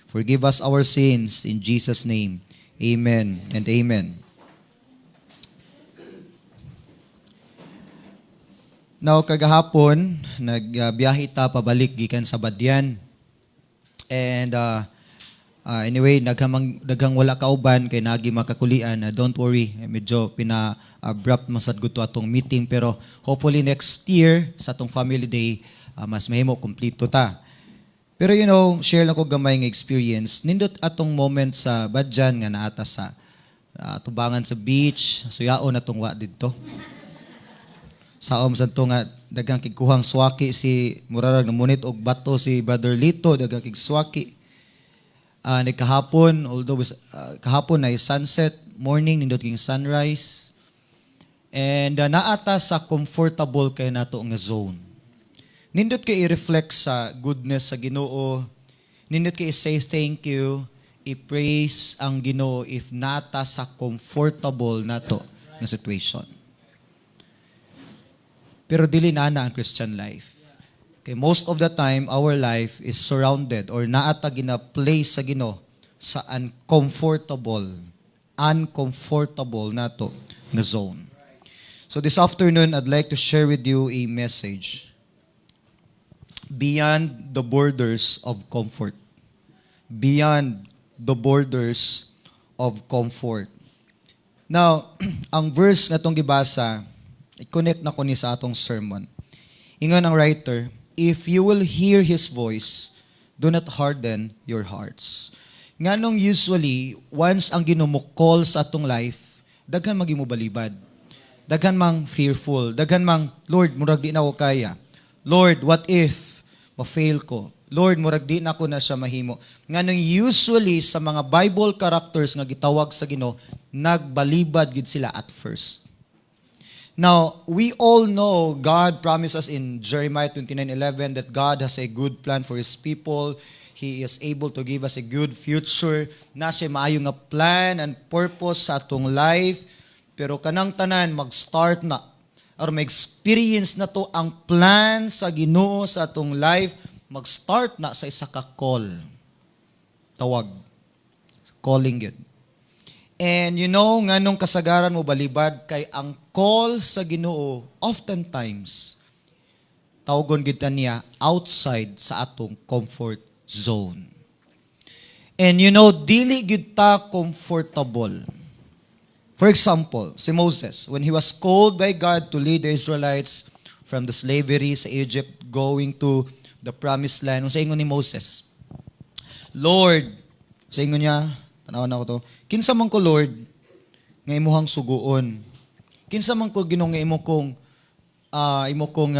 Forgive us our sins in Jesus' name. Amen and amen. Now, kagahapon, nagbiyahe ta pabalik gikan sa Badian. And anyway, daghang wala kauban kay nagi makakulian. Don't worry, medyo pina-abrupt man sad gud to atong meeting, pero hopefully next year sa atong family day, mas mahimo kompleto ta. Pero share lang ko gamay nga experience. Nindot atong moment sa Badian nga naata sa tubangan sa beach, suyaon atong wa didto. Saom sa to nga daghang kigkuhang swaki si murarag namunit og bato si Brother Lito, daghang kig swaki. Nagkahapon, although kahapon ay sunset, morning nindot king sunrise. And naata sa comfortable kay nato nga zone. Nindot kay i-reflect sa goodness sa Ginoo. Nindot kay i-say thank you, i-praise ang Ginoo if nata sa comfortable nato nga situation. Pero dili na na ang Christian life. Okay, most of the time, our life is surrounded or naata gina-place sa Ginoo sa uncomfortable nato nga zone. So this afternoon, I'd like to share with you a message. Beyond the borders of comfort. Beyond the borders of comfort. Now, ang verse nga atong gibasa, i-connect na ko ni sa atong sermon. Ingon ang writer, "If you will hear His voice, do not harden your hearts." Nganong usually, once ang Ginoo mo-call sa atong life, daghan maging balibad. Daghan mang fearful. Daghan mang, "Lord, murag di na ako kaya. Lord, what if ma-fail ko? Lord, murag di na ako na siya mahimo." Nganong usually sa mga Bible characters nga gitawag sa Ginoo, nagbalibad gid sila at first. Now, we all know God promised us in Jeremiah 29:11 that God has a good plan for His people. He is able to give us a good future. Na siya maayo nga plan and purpose sa atong life. Pero kanang tanan mag-start na or ma-experience na to ang plan sa Ginoo sa atong life, mag-start na sa isa ka call. Tawag. Calling yun. And nganong kasagaran mo balibad kay ang call sa Ginoo oftentimes tawgon gid ta niya outside sa atong comfort zone. And dili gid ta comfortable. For example, si Moses, when he was called by God to lead the Israelites from the slavery sa Egypt going to the promised land, unsa ingon ni Moses? "Lord," sa ingon niya, tanawan ako to, "Kinsa man ko, Lord, nga imuhang suguon? Kinsa man ko, Ginoo, nga imo kong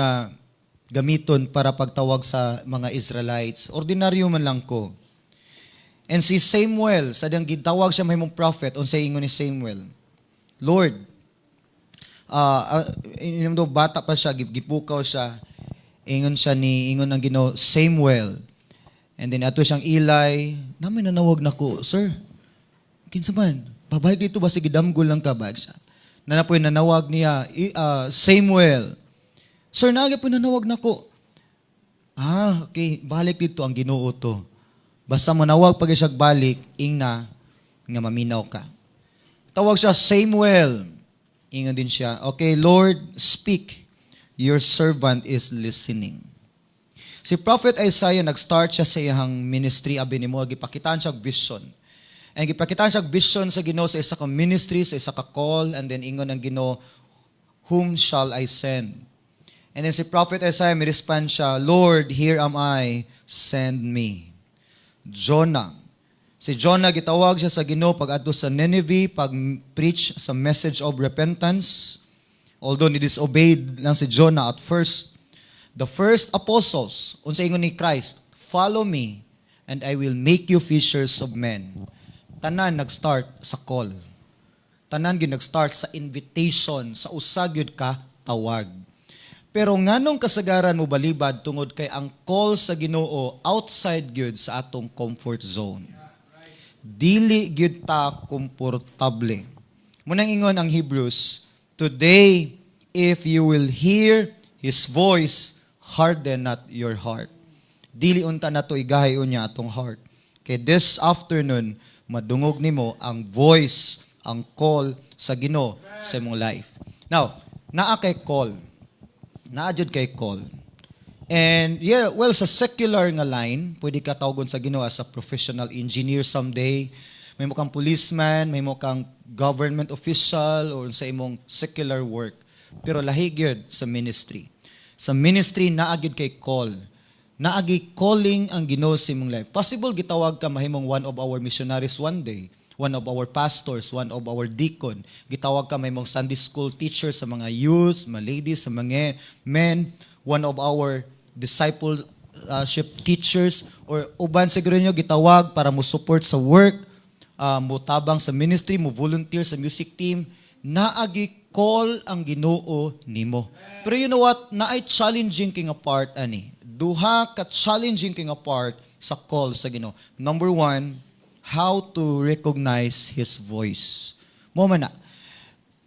gamiton para pagtawag sa mga Israelites? Ordinaryo man lang ko." And si Samuel, sa diyang gitawag siya mahimong prophet, unsay ingon ni Samuel? "Lord," daw bata pa siya, gipukaw siya, ingon ang Ginoo, "Samuel." And then ato siyang Eli, "Namin nanawag na ko, sir. Kinsa man? Babalik dito ba sige damgol lang ka ba?" Siya. Na po nanawag niya, "Samuel." "Sir, naga po nanawag na ko." "Ah, okay, balik dito, ang Ginoo to. Basta manawag pag siya balik, ingna nga maminaw ka." Tawag siya, "Samuel." Ingon din siya, "Okay, Lord, speak. Your servant is listening." Si Prophet Isaiah, nag-start siya sa iyang ministry, abi nimo, gipakitaan siya og vision. And gipakitaan siya og vision sa Ginoo sa isa ka ministry, sa isa ka call, and then ingon ang Ginoo, "Whom shall I send?" And then si Prophet Isaiah, may respond siya, "Lord, here am I, send me." Jonah. Si Jonah, gitawag siya sa Ginoo pag adto sa Nineveh, pag preach sa message of repentance. Although ni disobeyed lang si Jonah at first. The first apostles, unsa ingon ni Christ? "Follow me and I will make you fishers of men." Tanan nag-start sa call. Tanan gyud nag-start sa invitation, sa usa gyud ka tawag. Pero nganong kasagaran mo balibad? Tungod kay ang call sa Ginoo outside gyud sa atong comfort zone. Dili gyud ta komportable. Munang ingon ang Hebrews, "Today, if you will hear His voice, harden not your heart." Dili unta nato igahay unya atong heart. Kay this afternoon, madungog nimo ang voice, ang call sa Ginoo sa imong life. Now, naa kay call. Naa jud kay call. And yeah, well, sa secular nga line, pwede ka tawgon sa Ginoo as a professional engineer someday. Mahimo kang policeman, mahimo kang government official or sa imong secular work. Pero lahi gyud sa ministry. Sa ministry, naa gyud kay call. Naa gyuy calling ang Ginoo sa imong life. Possible gitawag ka mahimong one of our missionaries one day, one of our pastors, one of our deacon. Gitawag ka mahimong Sunday school teacher sa mga youths, mga ladies, sa mga men, one of our discipleship teachers, or uban siguro nyo gitawag para mo support sa work, mo tabang sa ministry, mo volunteer sa music team. Naa gyuy call ang Ginoo nimo. Pero you know what? Naay challenging kay nga part ani. Duha ka challenging kay nga part sa call sa Ginoo. Number one, how to recognize His voice. Mao man na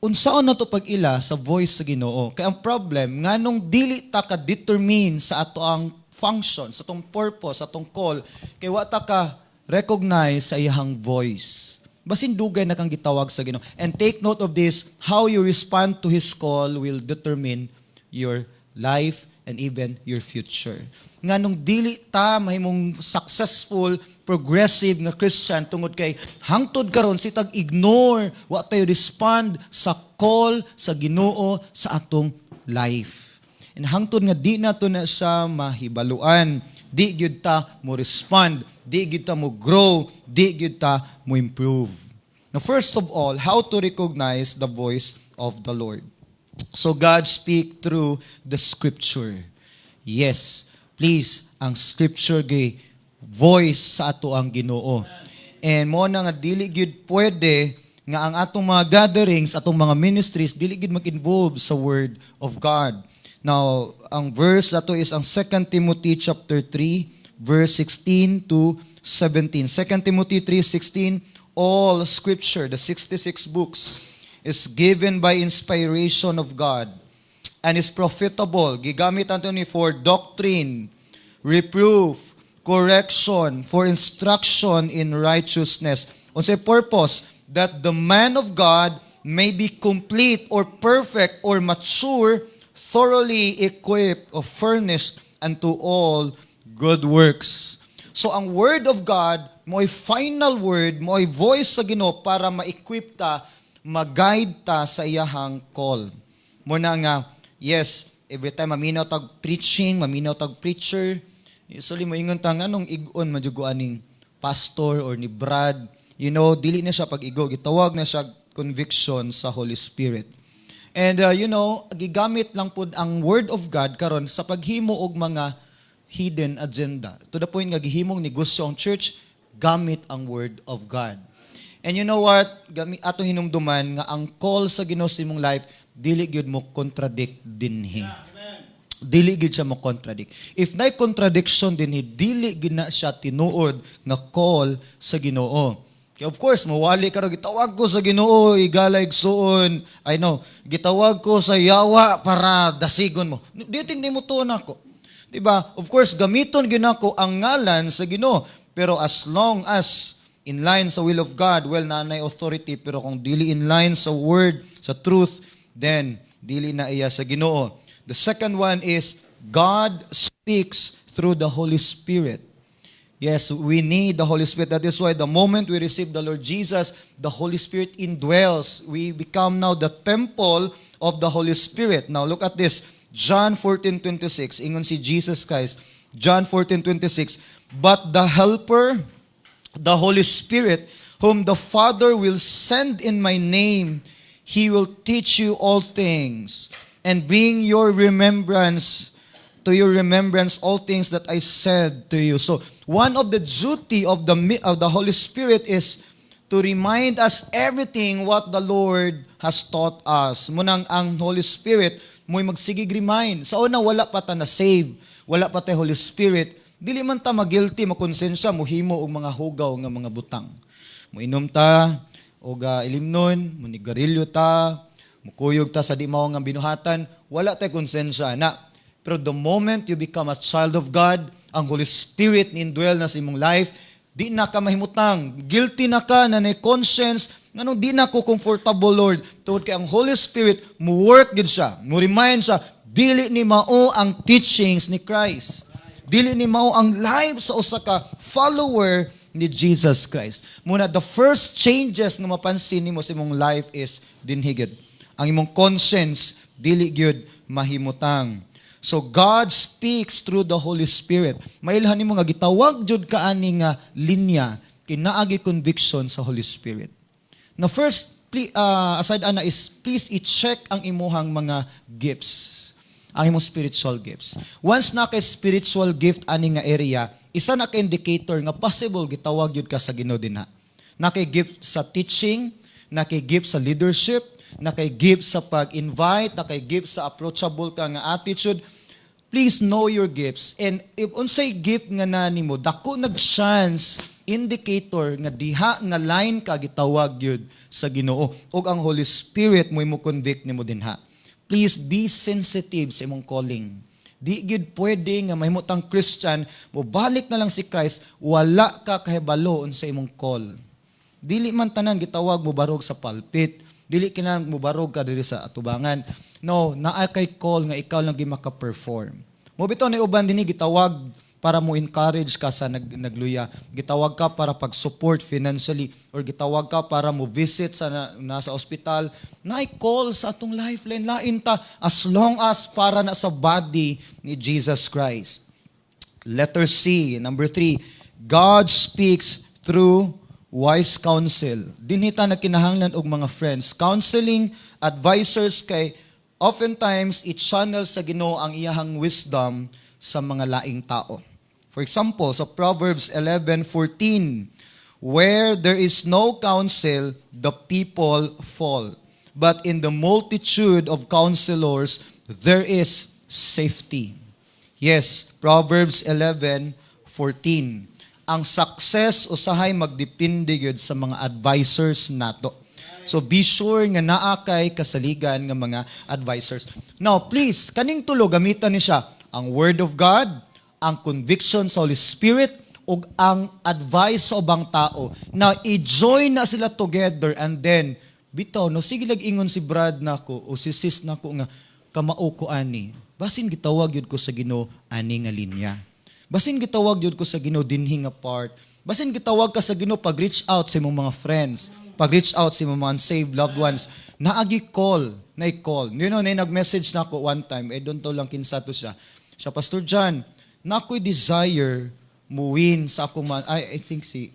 unsaon nato pag-ila sa voice sa Ginoo? Kay ang problem, nganong dili ta ka determine sa ato ang function, sa atong purpose, sa atong call, kay wa ta ka recognize sa iyang voice. Basin dugay na kang gitawag sa Ginoo. And take note of this, how you respond to His call will determine your life and even your future. Nganong dili ta mahimong successful, progressive nga Christian tungod kay hangtod karon sige tag ignore, wa tayo respond sa call sa Ginoo sa atong life. And hangtod nga di nato na siya mahibaluan, di gyud ta mo respond, di gyud ta mo grow, di gyud ta mo improve. Now, first of all, how to recognize the voice of the Lord. So God speak through the Scripture. Yes, please, ang Scripture gay voice sa ato ang Ginoo. And mao na nga dili gyud pwede nga ang atong mga gatherings, atong mga ministries dili gyud mag-involve sa word of God. Now, ang verse ato is ang 2 Timothy chapter 3 verse 16 to 17. 2 Timothy 3:16, "All Scripture," the 66 books, "is given by inspiration of God and is profitable." Gigamit ato ni for doctrine, reproof, correction, for instruction in righteousness. Unsay purpose? "That the man of God may be complete," or perfect or mature, "thoroughly equipped or furnished unto all good works." So ang word of God mo'y final word, mo'y voice sa Ginoo para ma-equip ta, ma-guide ta sa iyahang call. Mao na nga, yes, every time maminaw tag preaching, maminaw tag preacher, usually mo ingon ta, "Nganong ig-on man jud ko aning pastor or ni Brad?" Dili na siya pag-igo, gitawag na siya conviction sa Holy Spirit. And gigamit lang pud ang word of God karon sa paghimo og mga hidden agenda. To the point nga gihimong negosyo ang church gamit ang word of God. And you know what? Atong hinumduman nga ang call sa Ginoo sa imong life dili gyud mo contradict dinhi. Dili gyud siya mo contradict. If nay contradiction dinhi, dili gyud na siya tinuod nga call sa Ginoo. Kaya of course, mawali ka ro, "Gitawag ko sa Ginoo, igala igsuon. I know, gitawag ko sa yawa para dasigon mo." Do you think nimo tuon ako? 'Di ba? Of course, gamiton gyud nako ang ngalan sa Ginoo. Pero as long as in line sa will of God, well, naa nay authority. Pero kung dili in line sa word, sa truth, then dili na iya sa Ginoo. The second one is God speaks through the Holy Spirit. Yes, we need the Holy Spirit. That is why the moment we receive the Lord Jesus, the Holy Spirit indwells. We become now the temple of the Holy Spirit. Now look at this. John 14:26. Ingon si Jesus Christ. John 14:26. "But the Helper, the Holy Spirit, whom the Father will send in my name, He will teach you all things and bring your remembrance to your remembrance all things that I said to you." So, one of the duty of the Holy Spirit is to remind us everything what the Lord has taught us. Mao nang ang Holy Spirit mo'y magsigig remind. Sa una, wala pa ta na save, wala pa tay Holy Spirit, dili man ta magilty, makonsensya, muhimo og mga hugaw nga mga butang. Muinom ta og ilimnon, munigarilyo ta, mukuyog ta sa di mao nga binuhatan, wala tay konsensya na. Pero the moment you become a child of God, ang Holy Spirit ni indwell na sa imong life, Di na ka mahimutang. Guilty na ka na na conscience. Nganong di na ko comfortable, Lord? Tungod kay ang Holy Spirit, mo work gid siya. Mo remind siya, dili ni mao ang teachings ni Christ. Dili ni mao ang life sa usa ka follower ni Jesus Christ. Muna, the first changes nga mapansin nimo sa imong life is dinhi gyud. Ang imong conscience dili gyud mahimutang. So God speaks through the Holy Spirit. Mailhan nimo nga gitawag jud ka ani nga linya kay naagi conviction sa Holy Spirit. Na first, aside ana is please i-check ang imuhang mga gifts, ang imong spiritual gifts. Once na kay spiritual gift ani nga area, isa na ka indicator nga possible gitawag jud ka sa Ginoo dinha. Na kay gift sa teaching, na kay gift sa leadership, na kay gift sa pag-invite, na kay gift sa approachable ka nga attitude. Please know your gifts. And if unsay gift nga na nimo, dako nag chance indicator nga diha nga line ka gitawag gyud sa Ginoo ug ang Holy Spirit mo convict nimo dinha. Please be sensitive sa imong calling. Di gyud pwede nga mahimutang Christian, mo balik na lang si Christ, wala ka kahibalo sa imong call. Dili man tanan gitawag mo barog sa pulpit. Dili kinahanglan mo barog ka diri sa atubangan. No, naa kay call nga ikaw lang gi maka-perform. Mo bitaw na uban dinhi gitawag para mo encourage ka sa nagluya. Gitawag ka para pag-support financially or gitawag ka para mo visit sa nasa ospital. Naay call sa atong lifeline lain ta as long as para na sa body ni Jesus Christ. Letter C, number 3, God speaks through wise counsel. Dinhi ta nagkinahanglan og mga friends. Counseling advisors kay oftentimes i-channel sa Ginoo ang iyahang wisdom sa mga laing tao. For example, sa Proverbs 11:14, "Where there is no counsel, the people fall. But in the multitude of counselors, there is safety." Yes, Proverbs 11:14. Ang success usahay magdepende gyud sa mga advisors nato. So be sure nga naa kay kasaligan nga mga advisors. Now, please, kaning tulo gamitan ni siya: ang Word of God, ang conviction sa Holy Spirit, ug ang advice sa ubang tao. Now, i-join na sila together and then bitaw no sige lag ingon si Brad nako o si sis nako nga kamao ko ani. Basin gitawag yun ko sa Ginoo ani nga linya. Basin gitawag yun ko sa Ginoo dinhi nga part. Basin gitawag ka sa Ginoo pag reach out sa imong mga friends, pag reach out sa imong mga unsaved loved ones. Naagi call, na call. Na nag-message na ako one time, eh don't to lang kinsa to siya. Siya, "Pastor John, na ako'y desire muwin sa akong mga," I think si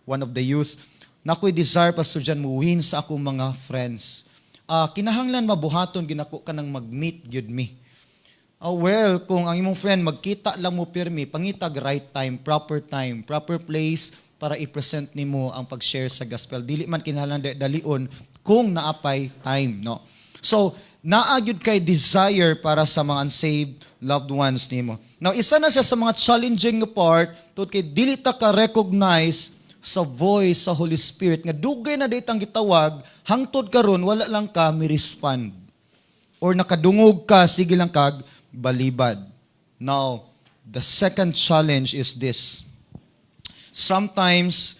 one of the youth, "Na ako'y desire, Pastor John, muwin sa akong mga friends. Ah, kinahanglan mabuhaton ginako ka nang mag-meet gyud mi." Oh, well, kung ang imong friend magkita lang mo pirmi, pangitag right time, proper place para i-present nimo ang pag-share sa gospel. Dili man kinahanglan dalion kung naapay time, no? So, naa gyud kay desire para sa mga unsaved loved ones nimo. Now, isa na siya sa mga challenging nga part tungod kay dili ta ka recognize sa voice sa Holy Spirit nga dugay na ditang gitawag, hangtod karon wala lang ka mi-respond or nakadungog ka, sige lang kag balibad. Now, the second challenge is this. Sometimes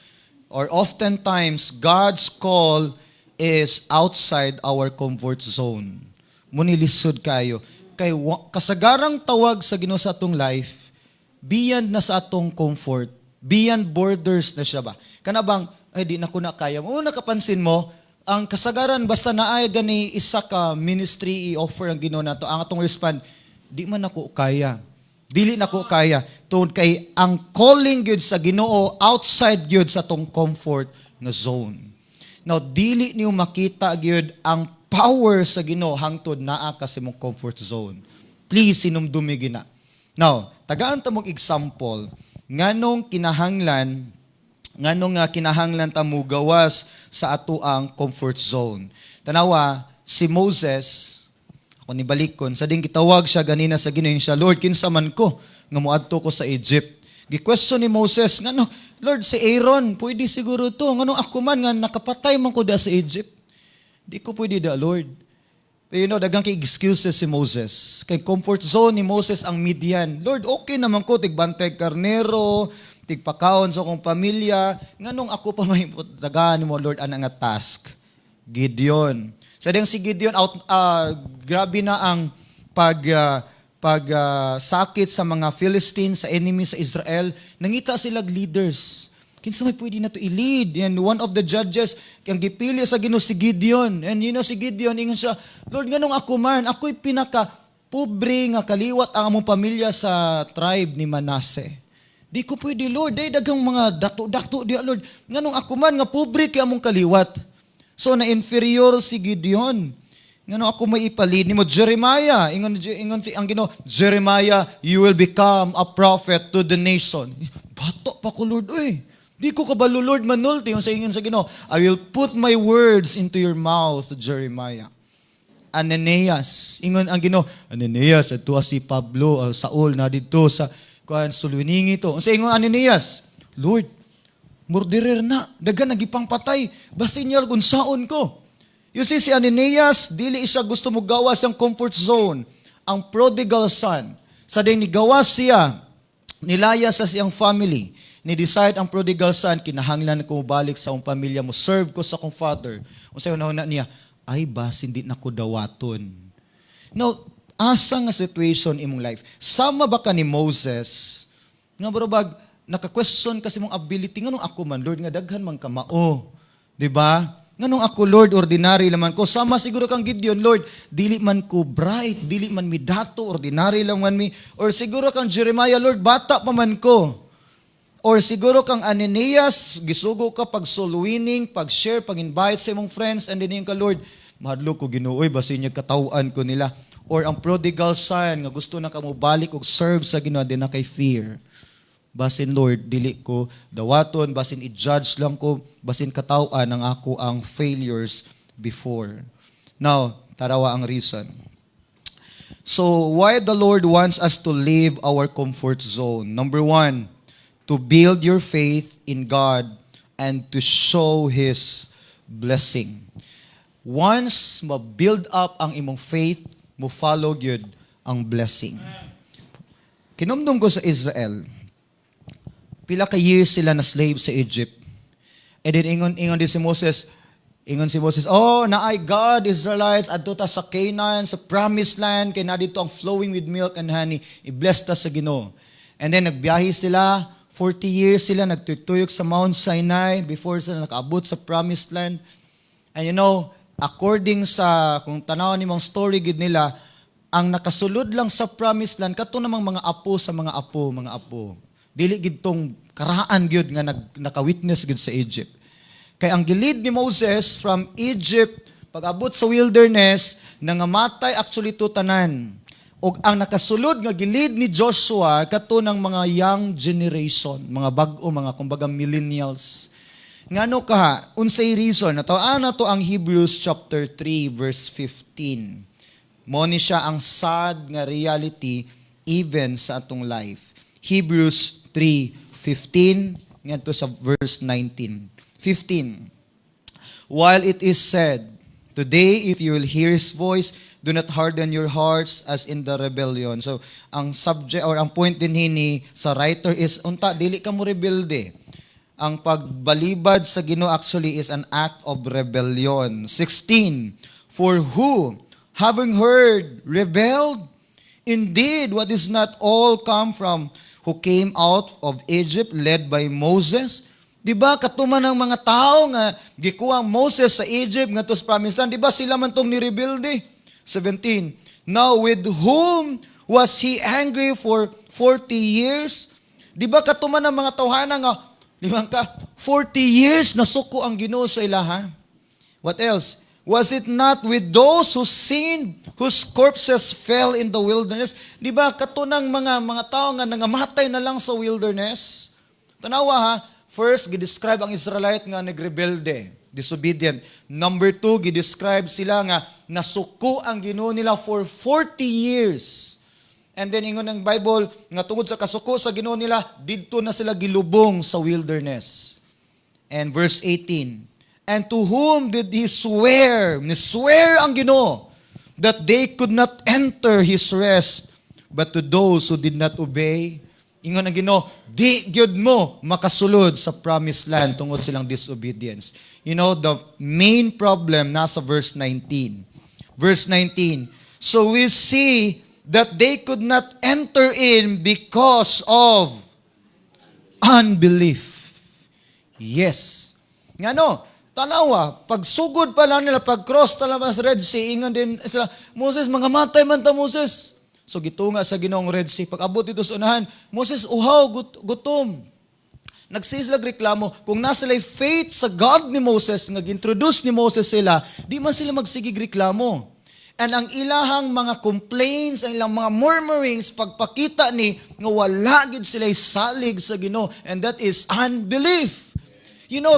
or oftentimes, God's call is outside our comfort zone. Munilisod kayo. Kay kasagarang tawag sa Ginoo sa atong life, beyond na sa atong comfort, beyond borders na siya ba? Kana bang, "Ay, di na ko na kaya." O nakapansin mo, ang kasagaran basta naay gani isa ka ministry i-offer ang Ginoo nato, ang atong respond, "Di man ako kaya. Dili na ko kaya." Tungod kay ang calling gyud sa Ginoo outside gyud sa atong comfort nga zone. Now, dili niyo makita gyud ang power sa Ginoo hangtod naa ka sa imong comfort zone. Please hinumdumi gina. Now, tagaan ta mong example nganong nga kinahanglan ta mo gawas sa ato ang comfort zone. Tanawa si Moses, ako ni balikon, sa ding gitawag siya ganina sa Ginoo siya, "Lord, kinsa man ko nga moadto ko sa Egypt?" Gi-question ni Moses, "Ngano, Lord, si Aaron, pwede siguro to. Ngano ako man nga nakapatay man ko da sa Egypt? Di ko pwede da, Lord." Pero daghang kay excuses si Moses. Kay comfort zone ni Moses ang Midian. "Lord, okay naman ko, tigbantay karnero, tigpakaon sa akong pamilya, nganong ako pa may tagaan mo, Lord, ana nga task? Gideon. Sa ding si Gideon out, grabe na ang pag sakit sa mga Philistines, sa enemy sa Israel, nangita sila leaders. Kinsa may pwede na to i-lead? And one of the judges, ang gipili sa Ginoo si Gideon. And si Gideon, ingon siya, "Lord, nganong ako man? Ako'y pinaka pobre nga kaliwat ang among pamilya sa tribe ni Manasseh. Di ko pwede, Lord. Day daghang mga dato-dato di, Lord. Nganong ako man nga pobre kay among kaliwat?" So na inferior si Gideon. "Ngano ako may ipa-lead nimo?" Jeremiah, ingon si ang Ginoo, "Jeremiah, you will become a prophet to the nation." "Bata pa ko, Lord, uy. Di ko kabalo, Lord, manulti." Yung sa ingon sa Ginoo, "I will put my words into your mouth, Jeremiah." Ananias, ingon ang Ginoo, "Ananias, adto si Pablo, Saul na didto sa kuan sulwiningi to." Sa ingon Ananias, "Lord, murderer na, daghan nagipang patay, basin niya kung saon ko." You see, si Ananias, dili siya gusto mo gawas ang comfort zone. Ang prodigal son, sa din ni gawas siya, nilaya sa siyang family, ni-decide ang prodigal son, "Kinahanglan ko balik sa akong pamilya mo, serve ko sa akong father." Unsay una niya? "Ay, basin di na ko dawaton." Now, asa nga situation imong life? Sama ba ka ni Moses? Nga bag, naka-question kasi mong ability, "Nganong ako man, Lord, nga daghan man kamao?" Di ba? "Nganong ako, Lord, ordinary laman ko." Sama siguro kang Gideon, "Lord, dili man ko bright, dili man mi dato, ordinary lang man mi." Or siguro kang Jeremiah, "Lord, bata pa man ko." Or siguro kang Ananias, gisugo ka pag soul winning, pag share, pag invite sa imong friends, and then yung ka, "Lord, mahadlok ko Ginoo, basin niya katawhan ko nila." Or ang prodigal son nga gusto na ka mo balik og serve sa Ginoo, din na kay fear. "Basin, Lord, dili ko dawaton, basin i-judge lang ko, basin katawhan ang ako ang failures before." Now, tarawa ang reason. So, why the Lord wants us to leave our comfort zone? Number one, to build your faith in God and to show His blessing. Once ma-build up ang imong faith, mo follow gyud ang blessing. Kinumdum ko sa Israel, pila ka years sila na slave sa Egypt. And then ingon din si Moses, ingon si Moses, "Oh, naay God, Israelites, adto ta sa Canaan, sa promised land, kay na dito ang flowing with milk and honey, i-bless ta sa Ginoo." And then nagbiyahe sila, 40 years sila nagtutuyok sa Mount Sinai before sila nakaabot sa promised land. And according sa kung tanaw ni mong story gid nila, ang nakasulod lang sa promised land kato namang mga apo sa mga apo, mga apo. Dili gid tong karaan gyud nga naka-witness gid sa Egypt. Kay ang gi-lead ni Moses from Egypt pag-abot sa wilderness, nangamatay actually to tanan. Og ang nakasulod nga gi-lead ni Joshua kato ng mga young generation, mga bag-o, mga kumbaga millennials. Ngano ka, unsay reason? Natawaan na to ang Hebrews chapter 3 verse 15. Mo ni siya ang sad nga reality even sa atong life. Hebrews 3:15 ngadto sa verse 19. 15. While it is said, "Today, if you will hear His voice, do not harden your hearts as in the rebellion." So, ang subject or ang point din hini sa writer is, unta, dili ka mo rebelde. Ang pagbalibad sa Ginoo actually is an act of rebellion. 16. For who, having heard, rebelled? Indeed, what is not all come from who came out of Egypt led by Moses? Di ba katuman ng mga tao nga gikuha ang Moses sa Egypt ngadto sa promised land, di ba sila man tong nirebelde? 17. Now with whom was he angry for 40 years? Di ba katuman ng mga tawhana nga limang ka 40 years nasuko ang Ginoo sa ilaha? What else? Was it not with those who sinned, whose corpses fell in the wilderness? Di ba katunang mga tao nga nangamatay na lang sa wilderness? Tanawa ha, first, gi-describe ang Israelite nga nagrebelde, disobedient. Number two, gi-describe sila nga nasuko ang Ginoo nila for 40 years. And then ingon ng Bible nga tungod sa kasuko sa Ginoo nila, didto na sila gilubong sa wilderness. And verse 18, and to whom did he swear? Ni-swear ang Ginoo that they could not enter his rest, but to those who did not obey. Ingon ang Ginoo, di gyud mo makasulod sa promised land tungod silang disobedience. The main problem nasa verse 19. Verse 19. So we see that they could not enter in because of unbelief. Yes. Ngano, tanawa, pagsugod pa lang nila, pag-cross talaga sa Red Sea, ingon din sila, "Moses, mangamatay man ta, Moses." So gitunga sa Ginoong Red Sea. Pag abot dito sa unahan, "Moses, uhaw, gutom." Nagsislag reklamo, kung nasa sila'y faith sa God ni Moses, nga introduce ni Moses sila, di man sila magsigig reklamo. And ang ilahang mga complaints, ang ilang mga murmurings, pagpakita ni nga wala gid sila salig sa Ginoo, and that is unbelief.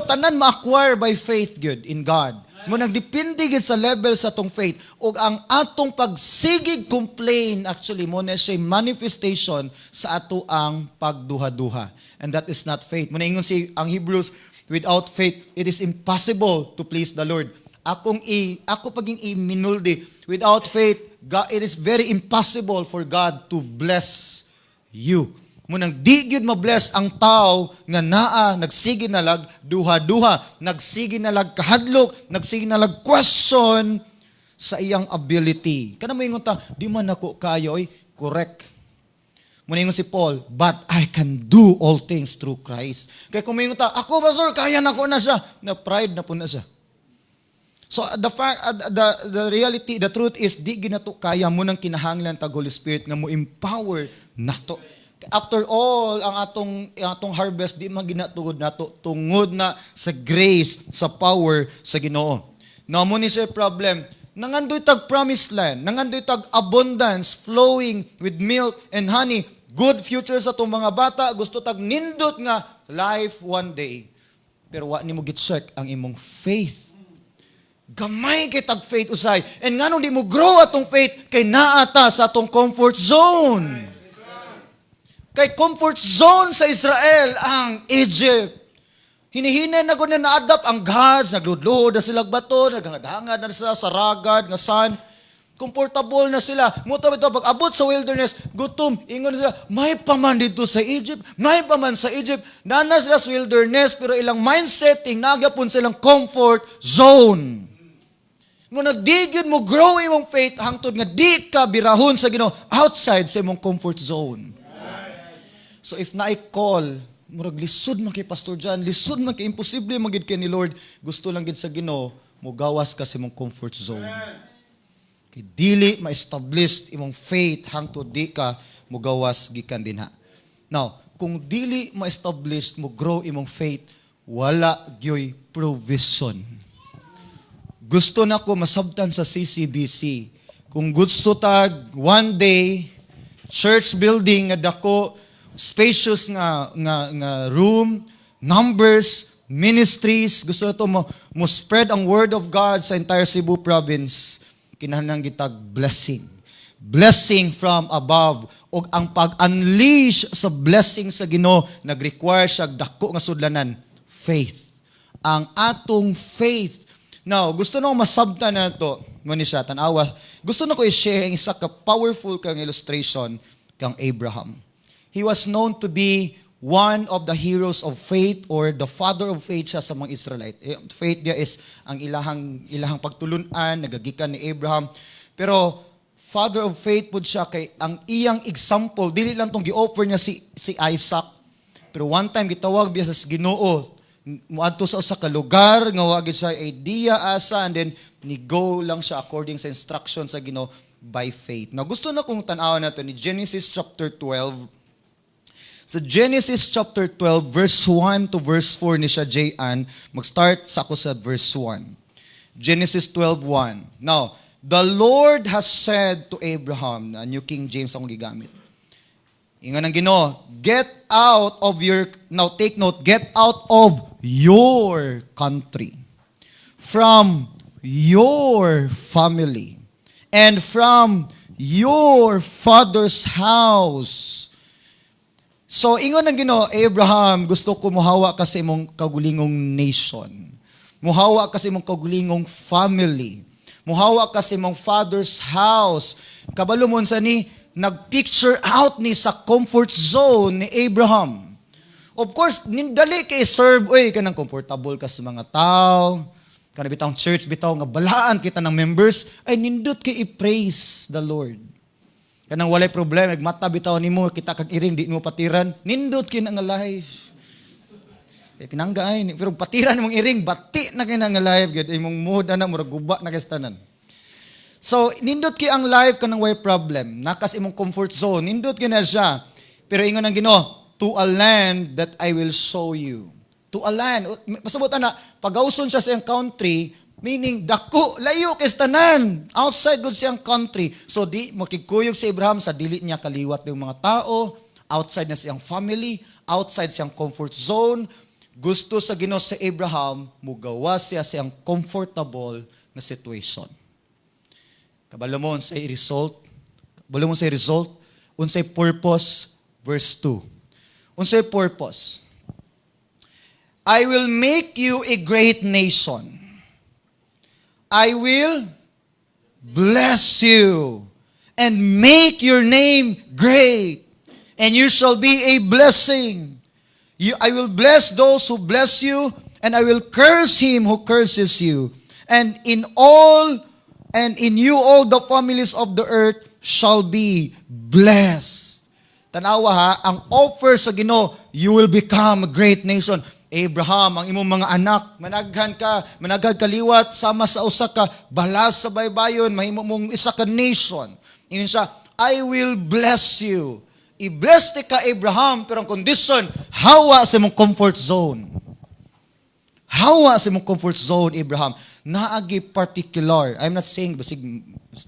Tanan ma-acquire by faith good in God. Mo nagdepende gid sa level sa atong faith ug ang atong pagsigig complain, actually mo na siya manifestation sa ato ang pagduha-duha. And that is not faith. Mo ingon si ang Hebrews, without faith it is impossible to please the Lord. Akong i ako paging i-minuldi, without faith God, it is very impossible for God to bless you. Munang di gyud ma-bless ang tao nga naa nagsige nalag duha-duha, nagsige nalag kahadlok, nagsige nalag question sa iyang ability. Kana mo ingon ta, "Di man nako kaya," oy, correct. Muna ingon si Paul, "But I can do all things through Christ." Kaya kung moingon ta, "Ako, pastor, kaya nako na siya." Na pride na po na siya. So the fact, the reality, the truth is di ginato kaya mo nang kinahanglan tag Holy Spirit nga mo empower nato. After all, ang atong harvest di man ginatugod nato, tungod na sa grace, sa power sa Ginoo. Now mo ni siya problem. Nangandoy tag promised land, nangandoy tag abundance flowing with milk and honey, good future sa atong mga bata, gusto tag nindot nga life one day. Pero wa nimo gi-check ang imong faith. Gamay kay tag faith usay. And nganong di mo grow atong faith kay naa ta sa atong comfort zone. Kay comfort zone sa Israel ang Egypt. Hinihinay na ko na na-adapt ang gods, nagludluhod na sila bato, naghangad-hangad na sila sa ragad, nga sun. Comfortable na sila. Muto ito, pag abot sa wilderness, gutom, ingon sila, "May paman dito sa Egypt, may paman sa Egypt." Nana sila sa wilderness, pero ilang mindsetting, nagyapon silang comfort zone. Mo nagdigid mo grow imong faith hangtod nga di ka birahon sa Ginoo outside sa imong comfort zone. So if naay call, murag lisod man kay Pastor John, lisod man kay, imposible man gid kay ni Lord, gusto lang gid sa Ginoo mo gawas ka sa imong comfort zone. Kay dili ma-establish imong faith hangtod di ka mogawas gikan dinha. Now, kung dili ma-establish mo grow imong faith, wala gyoy provision. Gusto na ko masabtan sa CCBC. Kung gusto tag one day church building nga dako, spacious nga room, numbers, ministries, gusto na to mo spread ang word of God sa entire Cebu province, kinahanglan gitag blessing. Blessing from above ug ang pag-unleash sa blessing sa Ginoo nag-require siya dako nga sudlanan, faith. Ang atong faith. Now, gusto na ko masabtan na to, mo ni siya, tanawa. Gusto na ko i-share ang isa ka powerful kang illustration kang Abraham. He was known to be one of the heroes of faith or the father of faith siya sa mga Israelite. Eh, faith niya is ang ilahang pagtulunan, nagagikan ni Abraham. Pero father of faith pud siya kay ang iyang example dili lang tong gi-offer niya si Isaac. Pero one time gitawag biya sa Ginoo muadto sa usa ka lugar nga wa gid siya idea asa, and then ni go lang siya according sa instruction sa Ginoo by faith. Now gusto na kong tan-awon nato ni Genesis chapter 12. Sa Genesis chapter 12 verse 1 to verse 4 ni siya Jayan, mag-start sa ako sa verse 1. Genesis 12:1. Now, the Lord has said to Abraham, na New King James akong gigamit. Ingon ang Ginoo, "Get out of your," now take note, "get out of your country, from your family, and from your father's house." So, ingon ang Ginoo, "Abraham, gusto ko muhawa ka sa imong kagulingong nation. Muhawa ka sa imong kagulingong family. Muhawa ka sa imong father's house." Kabalo mo sa ni, Nag-picture out ni sa comfort zone ni Abraham. Of course, nindali kay serve, oy, kanang comfortable ka sa mga tao, kana bitawng church bitaw nga balaan kita ng members, ay nindot kay i-praise the Lord. Kanang walay problema, mata bitaw nimo, kita kag iring, di mo patiran, nindot kay na nga life. Eh, pinangga ay, pero patiran nimong iring, bati na kay na nga life, gyud imong mood ana murag guba na kay tanan. So, nindot kay ang life kanang way problem, nakas imong comfort zone, nindot kay na siya. Pero ingon ang Ginoo, "To a land that I will show you." To a land. Pasabot ana, pagawson siya sa iyang country, meaning dako, layo kay sa tanan. Outside gud siyang country. So di makigkuyog si Abraham sa dili niya kaliwat ng mga tao, outside na siyang family, outside siyang comfort zone. Gusto sa Ginoo sa Abraham, mugawa siya siyang comfortable nga situation. Kabalo mo unsay result? Kabalo mo unsay result? Unsay purpose? Verse 2. Unsay purpose? "I will make you a great nation. I will bless you and make your name great, and you shall be a blessing. I will bless those who bless you, and I will curse him who curses you. And in you all the families of the earth shall be blessed." Tanawa ha, ang offer sa Ginoo, you will become a great nation. Abraham, ang imong mga anak, managhan ka, managhan kaliwat sama sa usa ka balas sa baybayon, mahimo mong isa ka nation. Ingon siya, "I will bless you." I-bless ti ka, Abraham, pero ang condition, hawa sa imong comfort zone. Hawa sa imong comfort zone, Abraham. Naagi particular. I'm not saying, basig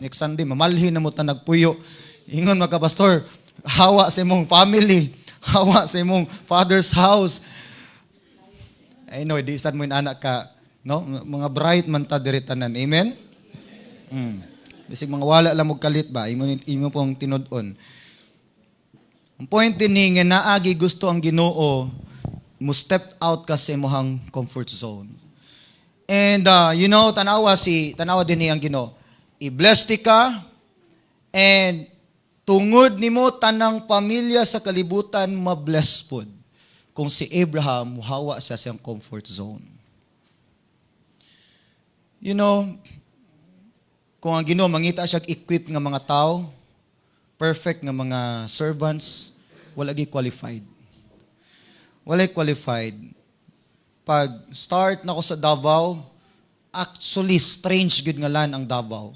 next Sunday, mamalhin na mo ta nagpuyo. Ingon mga pastor, hawa sa imong family, hawa sa imong father's house. I know, di sad mo yung anak ka, no? Mga bright man ta diri tanan. Amen? Bisig mga wala lang mo kalit ba, imo pong tinud-on. Ang point din ni nga naagi gusto ang Ginoo mo step out ka sa imong comfort zone. And tanawa din ni ang Ginoo. I-bless ti ka and tungod nimo tanang pamilya sa kalibutan mabless pod. Kung si Abraham muhawa siya sa iyang comfort zone. Kung ang Ginoo mangita siya equip nga mga tao, perfect nga mga servants, wala gi qualified. Wala qualified. Pag start na ko sa Davao, actually strange gud nga land ang Davao.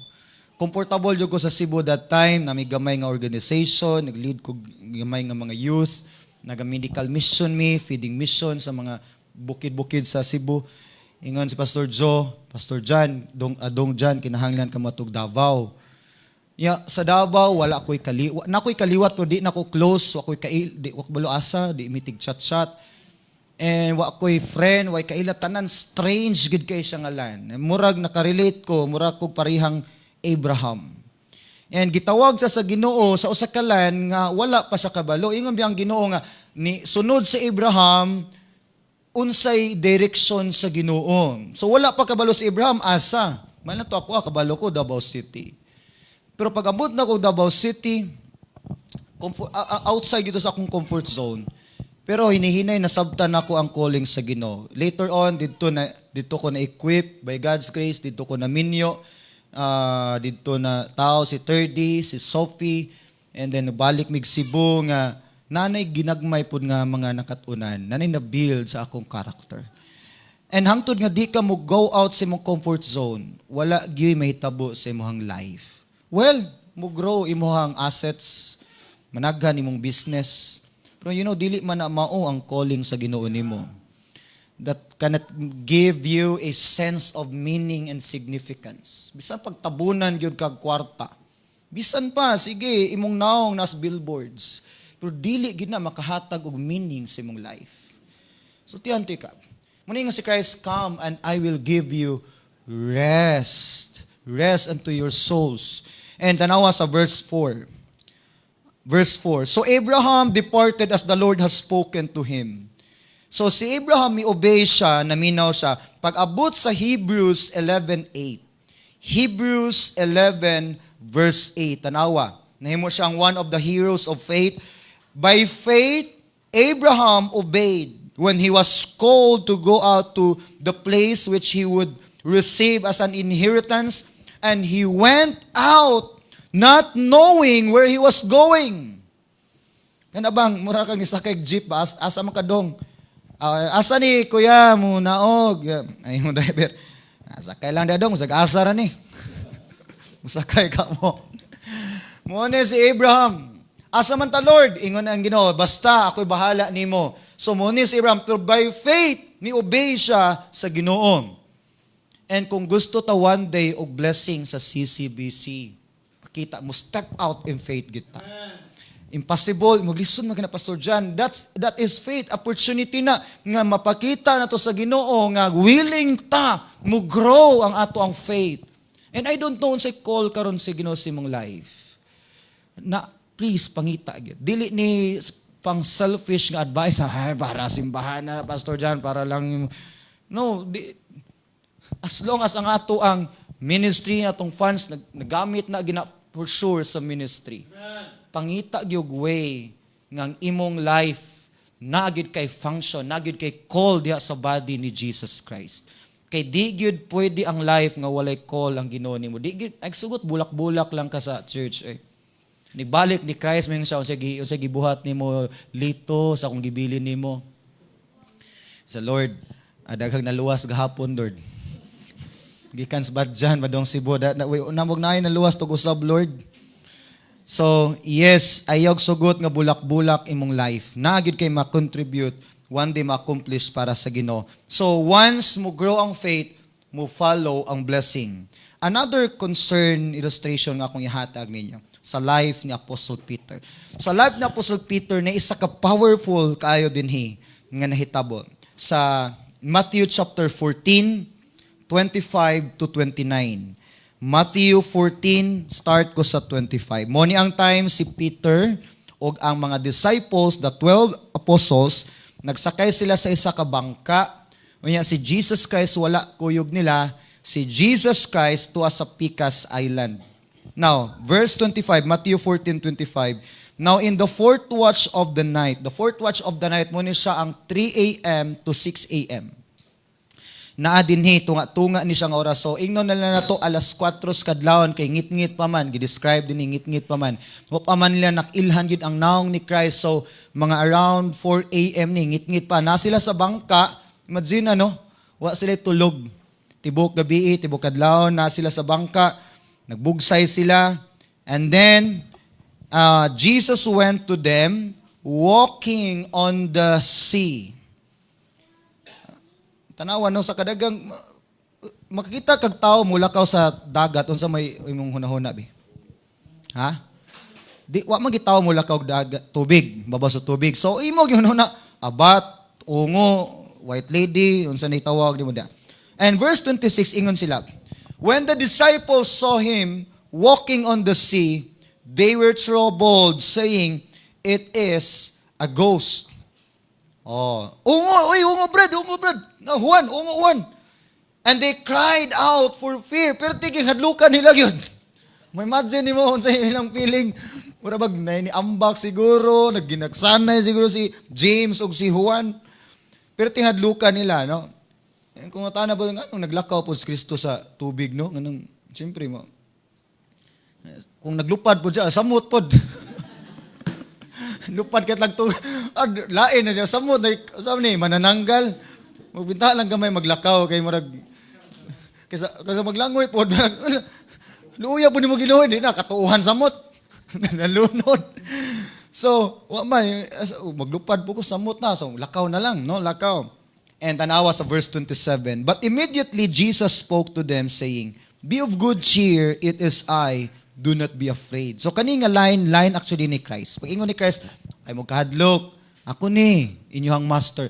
Comfortable jud ko sa Cebu that time, nami gamay nga organization, nag-lead ko gamay nga mga youth, naga-medical mission mi, feeding mission sa mga bukid-bukid sa Cebu. Ingon si Pastor Joe, "Pastor John, dong adong John, kinahanglan ka matug Davao." Ya, sa Davao wala ko'y kaliwat. Na ko'y kaliwat pero di na ko close, wa ko'y kail, di wa ko balo asa, di mitig chat-chat. And wa ko'y friend, wa kaila, tanan strange gid kay siya nga land. Murag nakarelate ko, murag kog parihang Abraham. And gitawag siya sa Ginoo sa usa ka land nga wala pa siya kabalo. Ingon biya ang Ginoo nga ni sunod sa Abraham unsay direction sa Ginoo. So wala pa kabalo si Abraham asa. Man na to ako, kabalo ko Davao City. Pero pag abot na ko Davao City, comfort, outside dito sa akong comfort zone. Pero hinihinay nasabtan nako ang calling sa Ginoo. Later on didto ko na equip by God's grace, didto ko na minyo, didto na tao si Terdy, si Sophie, and then balik mig Cebu nga nanay ginagmay pud nga mga nakatunan, nanay na build sa akong character. And hangtod nga di ka mo go out sa imong comfort zone, wala gyud mahitabo sa imong life. Well, mo grow imong assets, managhan imong business. Pero dili man na mao ang calling sa Ginoo nimo. That cannot give you a sense of meaning and significance. Bisan pagtabunan gyud kag kwarta. Bisan pa sige imong naong nas billboards. Pero dili gid na makahatag og meaning sa imong life. So tiyan ka. Muna nga si Christ, "Come and I will give you rest. Rest unto your souls." And tanawa sa verse 4. Verse 4. So Abraham departed as the Lord has spoken to him. So si Abraham, mi-obey siya, naminaw siya. Pag abot sa Hebrews 11:8. Hebrews 11 verse 8. Tanawa. Nahimo siya ang one of the heroes of faith. By faith, Abraham obeyed when he was called to go out to the place which he would receive as an inheritance, and he went out not knowing where he was going. Kana bang mura kang nisakay jeep ba, asa man ka dong? Ah, asa ni, kuya, mo naog? Ay mo driver. Sakay lang dong, musag asa ra ni. Musakay ka mo. Mo ni si Abraham. Asa man ta, Lord? Ingon ang Ginoo, basta ako'y bahala nimo. So mo ni si Abraham, through by faith, ni obey siya sa Ginoo. And kung gusto ta one day og blessing sa CCBC, pakita mo, step out in faith kita. Impossible, maglisod man kana, Pastor John. That is faith, opportunity na nga mapakita na to sa Ginoo nga willing ta mo grow ang ato ang faith. And I don't know unsay call karon si Ginoo sa imong life. Na please pangita gyud. Dili ni pang selfish nga advice, ay, para simbahan na, Pastor John, para lang, no, di, as long as ang ato ang ministry, atong funds nagamit na gina for sure sa ministry. Pangita gyud way nga ang imong life naa gyud kay function, naa gyud kay call diha sa body ni Jesus Christ. Kay di gyud pwede ang life nga walay call ang Ginoo nimo. Di gyud ay sugot bulak-bulak lang ka sa church eh. Nibalik ni Christ mo siya unsay gibuhat nimo lito sa akong gibilin nimo. Sa Lord, daghang naluwas gahapon, Lord. Gikan sa Badjan, padung Cebu, da, na, namog na naluwas tug usab, Lord. So, yes, ayaw sugot nga bulak-bulak imong life. Naa gyud kay ma-contribute, one day ma-accomplish para sa Ginoo. So, once mo grow ang faith, mo follow ang blessing. Another concern illustration nga akong ihatag ninyo sa life ni Apostle Peter. Sa life ni Apostle Peter na isa ka powerful kaayo dinhi nga nahitabo sa Matthew chapter 14, 25 to 29. Matthew 14, start ko sa 25. Mo ni ang time si Peter ug ang mga disciples, the 12 apostles, nagsakay sila sa isa ka bangka. Unya si Jesus Christ wala kuyog nila, si Jesus Christ tuwa sa Picas Island. Now, verse 25, Matthew 14:25. Now, in the fourth watch of the night, the fourth watch of the night, mo ni siya ang 3 a.m. to 6 a.m. Naa dinhi tunga-tunga ni siya nga oras. So ingnon na lang nato alas 4 sa kadlawon kay ngit-ngit pa man, gi-describe din ni ngit-ngit pa man. Wa pa man nila nakilhan gid ang naong ni Christ. So mga around 4 a.m. ni ngit-ngit pa na sila sa bangka. Imagine ano, wa sila tulog. Tibok gabi, tibok kadlawon na sila sa bangka. Nagbugsay sila. And then Jesus went to them walking on the sea. Tanawa no sa kadagang makikita kag tao mulakaw sa dagat, unsa may imong hunahuna bi? Ha? Di wa man gitawo mulakaw og dagat, tubig, baba sa tubig. So imo gihunahuna abat, ungo, white lady, unsa ni tawag di mo da. And verse 26, ingon sila, "When the disciples saw him walking on the sea, they were troubled, saying, 'It is a ghost.'" Oh, ungo, uy, ungo brad, ungo brad. No, Juan, ungo Juan. And they cried out for fear. Pero tiging hadlukan nila yun. May imagine nimo unsa ilang feeling. Mura bag ni ambak siguro, nagginagsanay siguro si James ug si Juan. Pero tinghadlukan nila, no? Eh, kung tana ba nga nung naglakaw po si Kristo sa tubig, no? Nganong siyempre mo. Kung naglupad po siya, samot pod. Lupad ka lang to. Ah, lain na siya samot na sabi ni manananggal. Magbinta lang gamay maglakaw kay murag kaysa maglangoy pod. Luya po ni mo Ginoo, di na katuuhan samot. Nalunod. So, wa man maglupad po ko, samot na. So, lakaw na lang, no? Lakaw. And tanawa sa verse 27. But immediately Jesus spoke to them, saying, "Be of good cheer, it is I, do not be afraid." So kani nga line, line actually ni Christ. Pag ingon ni Christ, "Ay mo kahadlok, ako ni inyong master."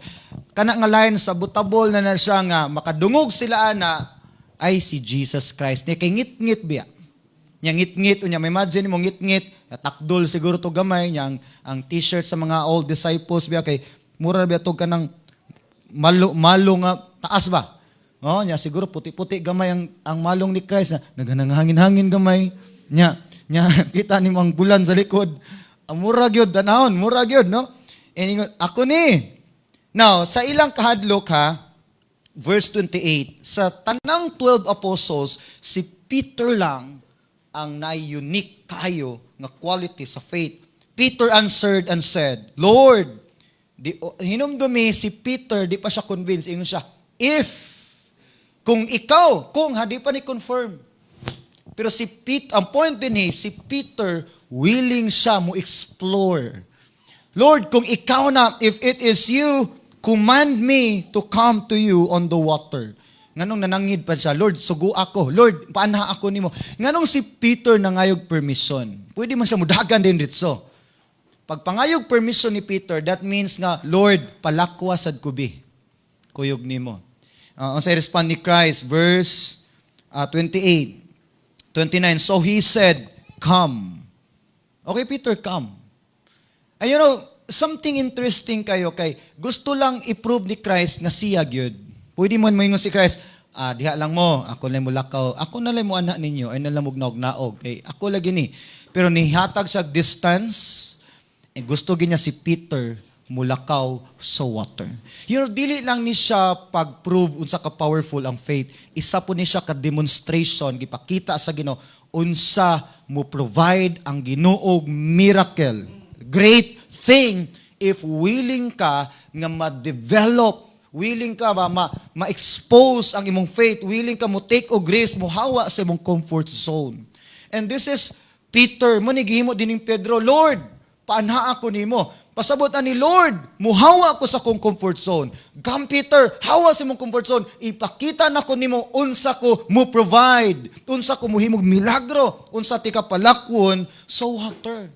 Kana nga line sa butabol na na siya nga makadungog sila ana ay si Jesus Christ. Ni kay ngit-ngit biya. Nya ngit-ngit unya may imagine mo ngit-ngit, takdol siguro to gamay nya ang t-shirt sa mga old disciples biya kay mura biya to kanang malo malo nga taas ba. Oh, nya siguro puti-puti gamay ang malong ni Christ na naghananghangin-hangin gamay. Nya Nya kita nimo ang bulan sa likod. Ang mura gyud tanawon, mura gyud, no? And ingon, "Ako ni." Now, sa ilang kahadlok ha, verse 28, sa tanang 12 apostles, si Peter lang ang na-unique kayo nga quality sa faith. Peter answered and said, "Lord," di, hinumdumi si Peter, di pa siya convinced. Ingon siya, "If," kung ikaw, kung ha, di pa ni confirm. Pero si Pete, ang point din eh, si Peter, willing siya mo explore. "Lord, kung ikaw na, if it is you, command me to come to you on the water." Nganong nanangid pa siya, "Lord, sugo ako. Lord, paanha ako nimo." Nganong si Peter nangayog permission? Pwede man siya mudagan din ditso. Pag pangayog permission ni Peter, that means nga, "Lord, palakwa sad ko bi. Kuyog nimo." Ang sa respond ni Christ, verse 28, 29, so he said, "Come." Okay, Peter, come. And something interesting kayo kay gusto lang i-prove ni Christ nga siya gyud. Pwede mo moingon si Christ, "Ah, diha lang mo, ako lang mo lakaw. Ako na lang mo anak ninyo, ay na lang mo naog-naog. Kay ako lagi ni." Pero nihatag siya distance, eh, gusto ginya si Peter mulakaw sa water. Dili lang ni siya pag-prove unsa ka powerful ang faith. Isa po ni siya ka demonstration gipakita sa Ginoo unsa mo provide ang Ginoo miracle. Great thing if willing ka nga ma-develop, willing ka ba ma-expose ang imong faith, willing ka mo take og risk, mo hawa sa imong comfort zone. And this is Peter, mo ni gihimo din ning Pedro, "Lord, paanha ako nimo." Pasabot ani, "Lord, muhawa ako sa akong comfort zone." "Come, Peter, hawa sa imong comfort zone. Ipakita nako nimo unsa ko mo provide, unsa ko mohimog milagro, unsa ti ka palakwon sa water."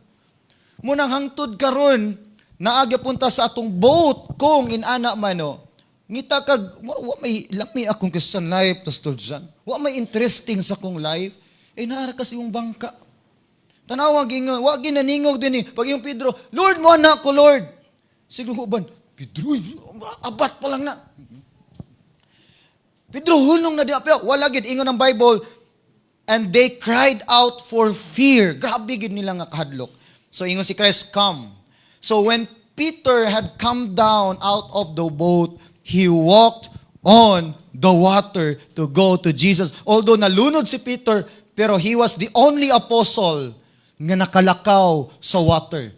Munang hangtod karon, naa gyapon ta sa atong boat kung inana man no. Ngita kag wa may lami akong Christian life, Pastor John. Wa may interesting sa akong life. Eh naa ra kasi yung bangka. Tanawa gingon, wa ginaningog din eh. Pag yung Pedro, "Lord, mo anak ko, Lord." Siguro uban, "Pedro, abat pa lang na. Pedro, hulong na di." Pero wala gid ingon ng Bible, and they cried out for fear. Grabe gid nila nga kahadlok. So ingon si Christ, "Come." So when Peter had come down out of the boat, he walked on the water to go to Jesus. Although nalunod si Peter, pero he was the only apostle nga nakalakaw sa water.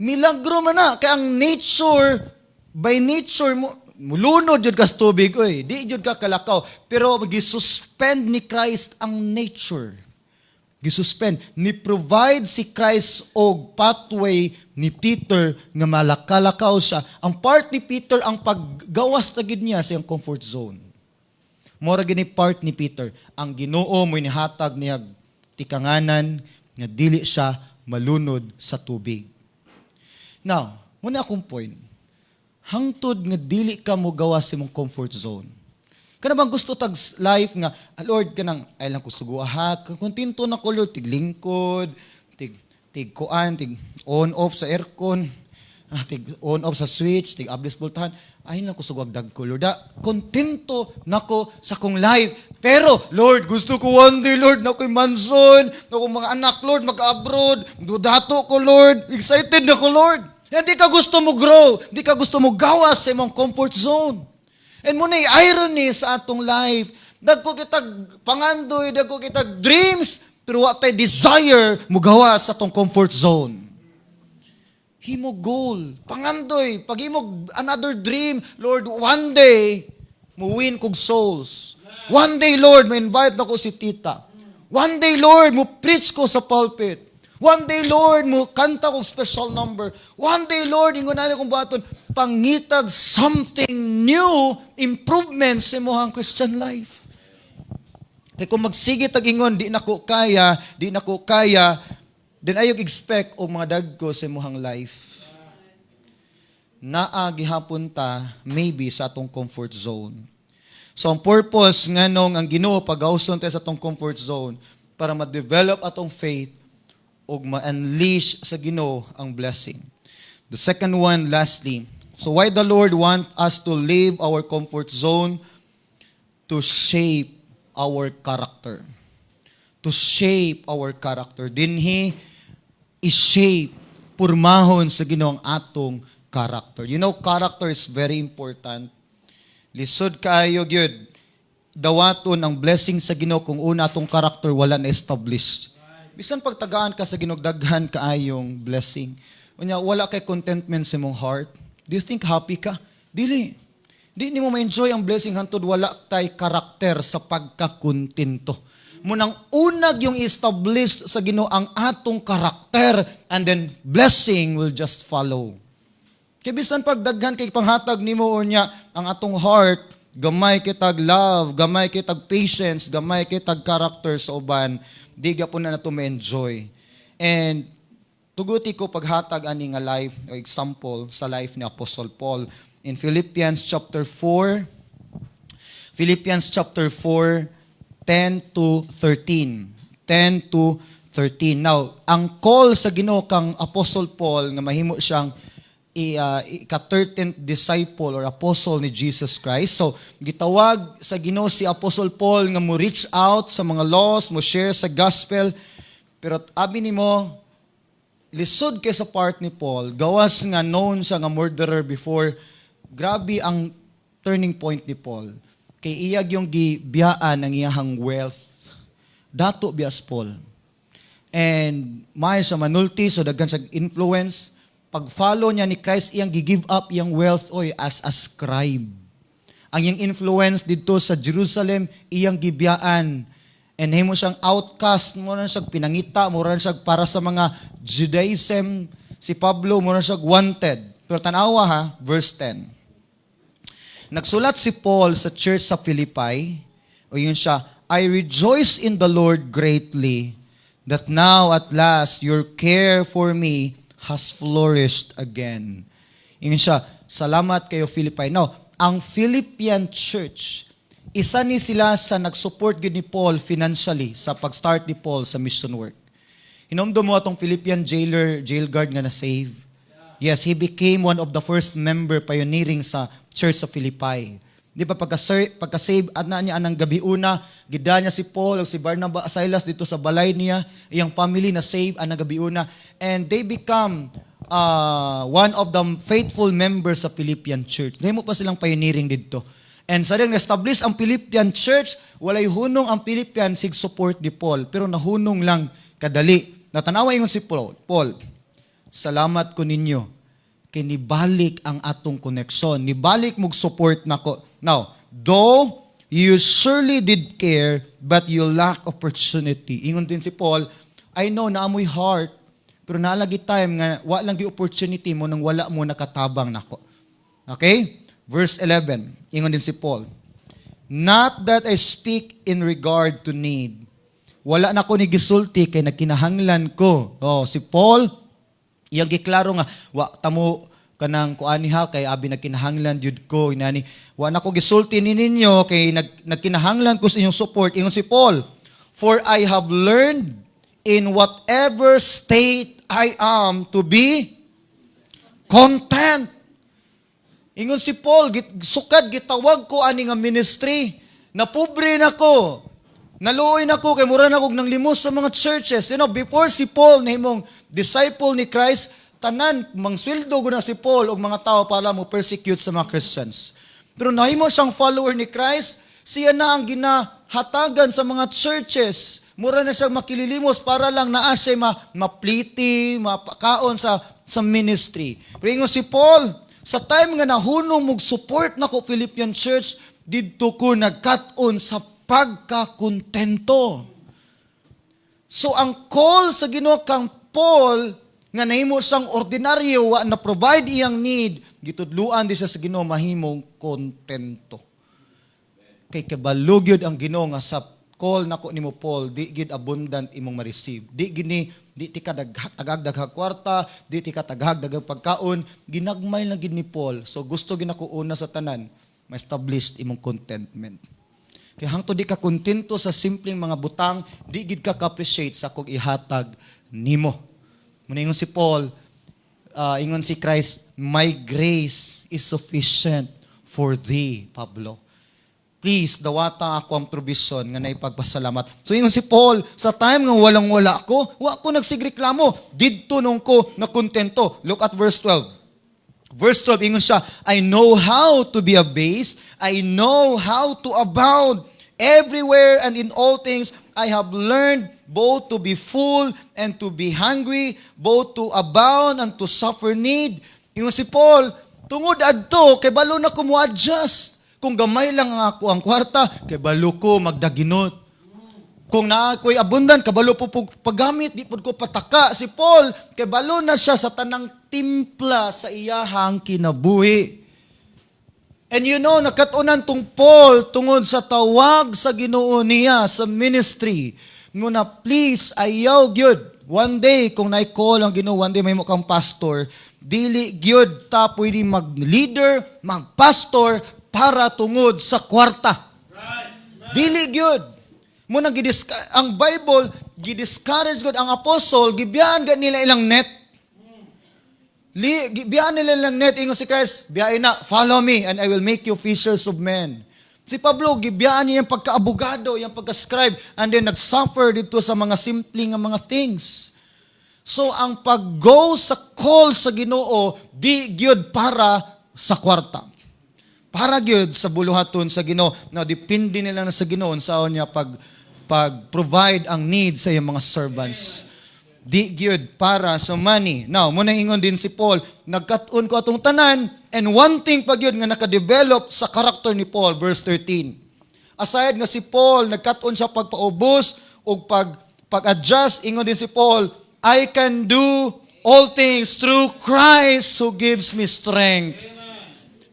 Milagro man na. Kaya ang nature, by nature, mo, mulunod jud ka sa tubig, oy. Di jud ka kalakaw. Pero gisuspend ni Christ ang nature. Gisuspend. Ni-provide si Christ og pathway ni Peter nga malakalakaw siya. Ang part ni Peter, ang paggawas na gid niya sa iyang comfort zone. Mora gini part ni Peter. Ang Ginoo mo nihatag niya tikanganan nga dili siya malunod sa tubig. Now, muna akong point. Hangtod nga dili ka mo gawas sa imong comfort zone. Kana bang gusto tag life nga, "Ah, Lord, kanang ay lang ko suguha, kontento na ko, Lord, tig lingkod, tig tig kuan, tig on off sa aircon, ah, tig on off sa switch, tig ablis boltahan, ay lang ko suguag dagko, Lord. Ah, kontento nako sa kong life. Pero, Lord, gusto ko one day, Lord, na ako'y mansion, na akong mga anak, Lord, mag-abroad, dato ko, Lord, excited na ko, Lord." Hindi ka gusto mo grow, hindi ka gusto mo gawas sa imong comfort zone. And muna irony sa atong life. Dagko kitag pangandoy, dagko kitag dreams, pero wa tay desire mugawas sa atong comfort zone. Himo goal, pangandoy, pag himo another dream, "Lord, one day, mo win kog souls. One day, Lord, ma-invite ako si tita. One day, Lord, mo preach ko sa pulpit. One day, Lord, mo kanta kog special number. One day, Lord, ingon ani kong buhaton." Pangitag something new, improvement sa imong Christian life. Kay kung magsige tag ingon, "Di na ko kaya, di na ko kaya," then ayog expect og mga dagko sa imong life. Naa gihapon ta maybe sa atong comfort zone. So ang purpose nganong ang Ginoo pagawson ta sa atong comfort zone para ma-develop atong faith ug ma-unleash sa Ginoo ang blessing. The second one, lastly, so why the Lord want us to leave our comfort zone? To shape our character. to shape our character. Dinhi i-shape, purmahon sa Ginoo ang atong character. Character is very important. Lisod kaayo gyud dawaton ang blessing sa Ginoo kung una atong character wala na established. Bisan pagtagaan ka sa Ginoo daghan kaayong blessing. Unya wala kay contentment sa imong heart. Do you think happy ka? Dili. Di nimo ma-enjoy ang blessing hantod wala tay karakter sa pagkakontento. Munang unag yung establish sa Ginoo ang atong karakter, and then blessing will just follow. Kay bisan pagdaghan kay panghatag nimo, unya ang atong heart gamay kitag love, gamay kitag patience, gamay kitag character sa uban, di gapon na nato ma-enjoy. And tuguti ko paghatag ani nga life o example sa life ni Apostle Paul in Philippians chapter 4. Philippians chapter 4, 10 to 13. 10 to 13. Now, ang call sa Ginoo kang Apostle Paul nga mahimo siyang ika-13th disciple or apostle ni Jesus Christ. So, gitawag sa Ginoo si Apostle Paul nga mo reach out sa mga lost, mo share sa gospel. Pero abi nimo, lisod kay sa part ni Paul, gawas nga known siya nga murderer before, grabe ang turning point ni Paul. Kay iyag yung gibiyaan ang iyahang wealth. Dato bias Paul. And may sa manulti, so daghan siya influence. Pag-follow niya ni Christ, iyang gi-give up iyang wealth, oy, as a scribe. Ang iyang influence dito sa Jerusalem, iyang gibiyaan. And himo siyang outcast, mo na siya pinangita, mo na siya para sa mga Judaism, si Pablo, mo na siya wanted. Pero tanawa ha, verse 10. Nagsulat si Paul sa church sa Philippi, o yun siya, "I rejoice in the Lord greatly that now at last your care for me has flourished again." Yun siya, "Salamat kayo, Philippi." Now, ang Philippian church, isa ni sila sa nag-support gyud ni Paul financially sa pag-start ni Paul sa mission work. Hinomdom mo atong Philippian jailer, jail guard nga na-save. Yes, he became one of the first member pioneering sa church sa Philippi. Di ba pagka-save at na niya anang gabi una, gida niya si Paul o si Barnabas, Silas dito sa balay niya, iyang family na save anang gabi una, and they become one of the faithful members sa Philippian church. Nahimo pa silang pioneering dito. And sa rin establish ang Philippian church, walay hunong ang Philippian sig support ni Paul, pero nahunong lang kadali. Natanawa ingon si Paul, "Paul, salamat ko ninyo kay nibalik ang atong connection, nibalik mog support nako. Now, though you surely did care, but you lack opportunity." Ingon din si Paul, "I know na amoy heart, pero naalagi time nga wa lang gi opportunity mo nang wala mo nakatabang nako." Okay? Verse 11, ingon din si Paul, "Not that I speak in regard to need." Wala na ko ni gisulti kay nagkinahanglan ko. Oh, si Paul, iyang giklaro nga wa tamo kanang kuani ha, kay abi nagkinahanglan jud ko inani. Wa na ko gisulti ni ninyo kay nagkinahanglan ko sa inyong support. Ingon si Paul, "For I have learned in whatever state I am to be content." Ingon si Paul, sukad gitawag ko ani nga ministry, napobre na ko. Naluoy na ko kay mura na kog nang limos sa mga churches. Before si Paul nahimong disciple ni Christ, tanan mangsweldo gud na si Paul og mga tao para mo persecute sa mga Christians. Pero nahimo siyang follower ni Christ, siya na ang ginahatagan sa mga churches. Mura na siyang makililimos para lang naa siya mapliti, mapakaon sa ministry. Pero ingon si Paul, sa time nga nahunong mog support nako Philippian Church, didto ko nagkat-on sa pagkakontento. So ang call sa Ginoo kang Paul nga nahimo siyang ordinaryo, wa na provide iyang need, gitudluan di siya sa Ginoo mahimong kontento. Kay kabalo gyud ang Ginoo nga sa call nako nimo, Paul, di gid abundant imong ma-receive. Di gini di ti ka tagag daghang kwarta, di ti ka tagag daghang pagkaon, ginagmay lang gid ni Paul. So gusto ginako una sa tanan, ma-establish imong contentment. Kay hangtod di ka kontento sa simpleng mga butang, di gid ka ka-appreciate sa kog ihatag nimo. Muna ingon si Paul, ingon si Christ, "My grace is sufficient for thee, Pablo." Please, dawata ako ang provision nga naipagpasalamat. So ingon si Paul, sa time nga walang-wala ko, wa ko nagsigreklamo. Didto nung ko na kontento. Look at verse 12. Verse 12, ingon siya, "I know how to be abased, I know how to abound. Everywhere and in all things, I have learned both to be full and to be hungry, both to abound and to suffer need." Ingon si Paul, tungod adto, kay balo na ko mo adjust. Kung gamay lang ang ako ang kwarta, kay balo ko magdaginot. Kung naa ko'y abundant, kabalo po paggamit, di pod ko pataka. Si Paul, kay balo na siya sa tanang timpla sa iyahang kinabuhi. And nakatunan tong Paul tungod sa tawag sa Ginoo niya sa ministry. Muna please, ayaw gyud. One day, kung na-call ang Ginoo, one day may kang pastor, dili gyud ta pwede mag-leader, mag-pastor para tungod sa kwarta. Dili gyud. Muna ang Bible gidiscourage gud ang apostle, gibiyaan gud nila ilang net. Gibiyaan nila ilang net, ingon si Christ, "Biyain na, follow me and I will make you fishers of men." Si Pablo, gibiyaan niya yung pagka-abogado, yung pagka-scribe, and then nag-suffer dito sa mga simple nga mga things. So ang pag-go sa call sa Ginoo di gyud para sa kwarta. Para gyud sa buluhaton sa Ginoo. Now depende nila na sa Ginoo sa niya pag provide ang need sa iyang mga servants. Di gyud para sa money. Now, muna ingon din si Paul, nagkat-on ko atong tanan, and one thing pa gyud nga naka-develop sa karakter ni Paul, verse 13. Aside nga si Paul, nagkat-on siya pagpaubos ug pag-adjust, ingon din si Paul, "I can do all things through Christ who gives me strength."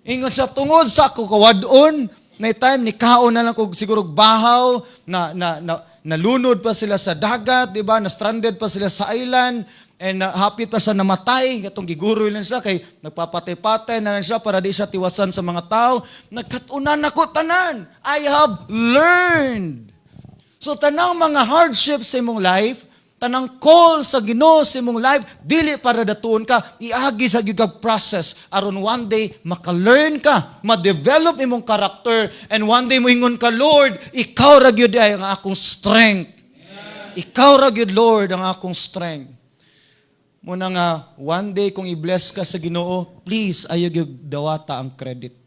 Ingon siya, tungod sa ako kawadon, na time ni kaon na lang kog siguro bahaw, na nalunod pa sila sa dagat, di ba? Na stranded pa sila sa island, and hapit pa siya namatay, katong giguroy lang siya, kay nagpapatay-patay na lang siya para di siya tiwasan sa mga tao. Nagkatunan ako tanan. I have learned. So tanang mga hardships sa imong life, tanang call sa Ginoo sa imong life, dili para datuon ka, iagi sa gyud kag process aron one day maka-learn ka, ma-develop imong character, and one day moingon ka, "Lord, ikaw ra gyud ay ang akong strength. Ikaw ra gyud, Lord, ang akong strength." Muna nga one day kung i-bless ka sa Ginoo, please ayaw gyud dawata ang credit.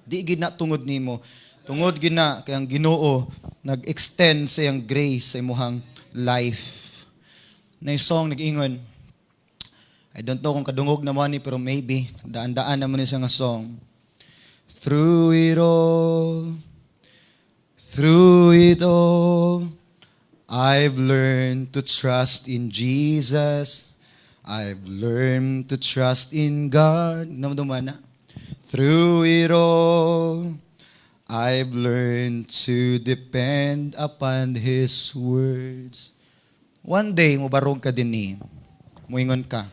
Di gid na tungod nimo. Tungod gid na kay ang Ginoo nag-extend sa iyang grace sa imong life. Na song nag-ingon. I don't know kung kadungog na mo ni, pero maybe daan-daan naman ni siya nga song. Through it all, through it all, I've learned to trust in Jesus. I've learned to trust in God. Namduman na? Through it all, I've learned to depend upon His words. One day, mubarog ka din ni. Muingon ka.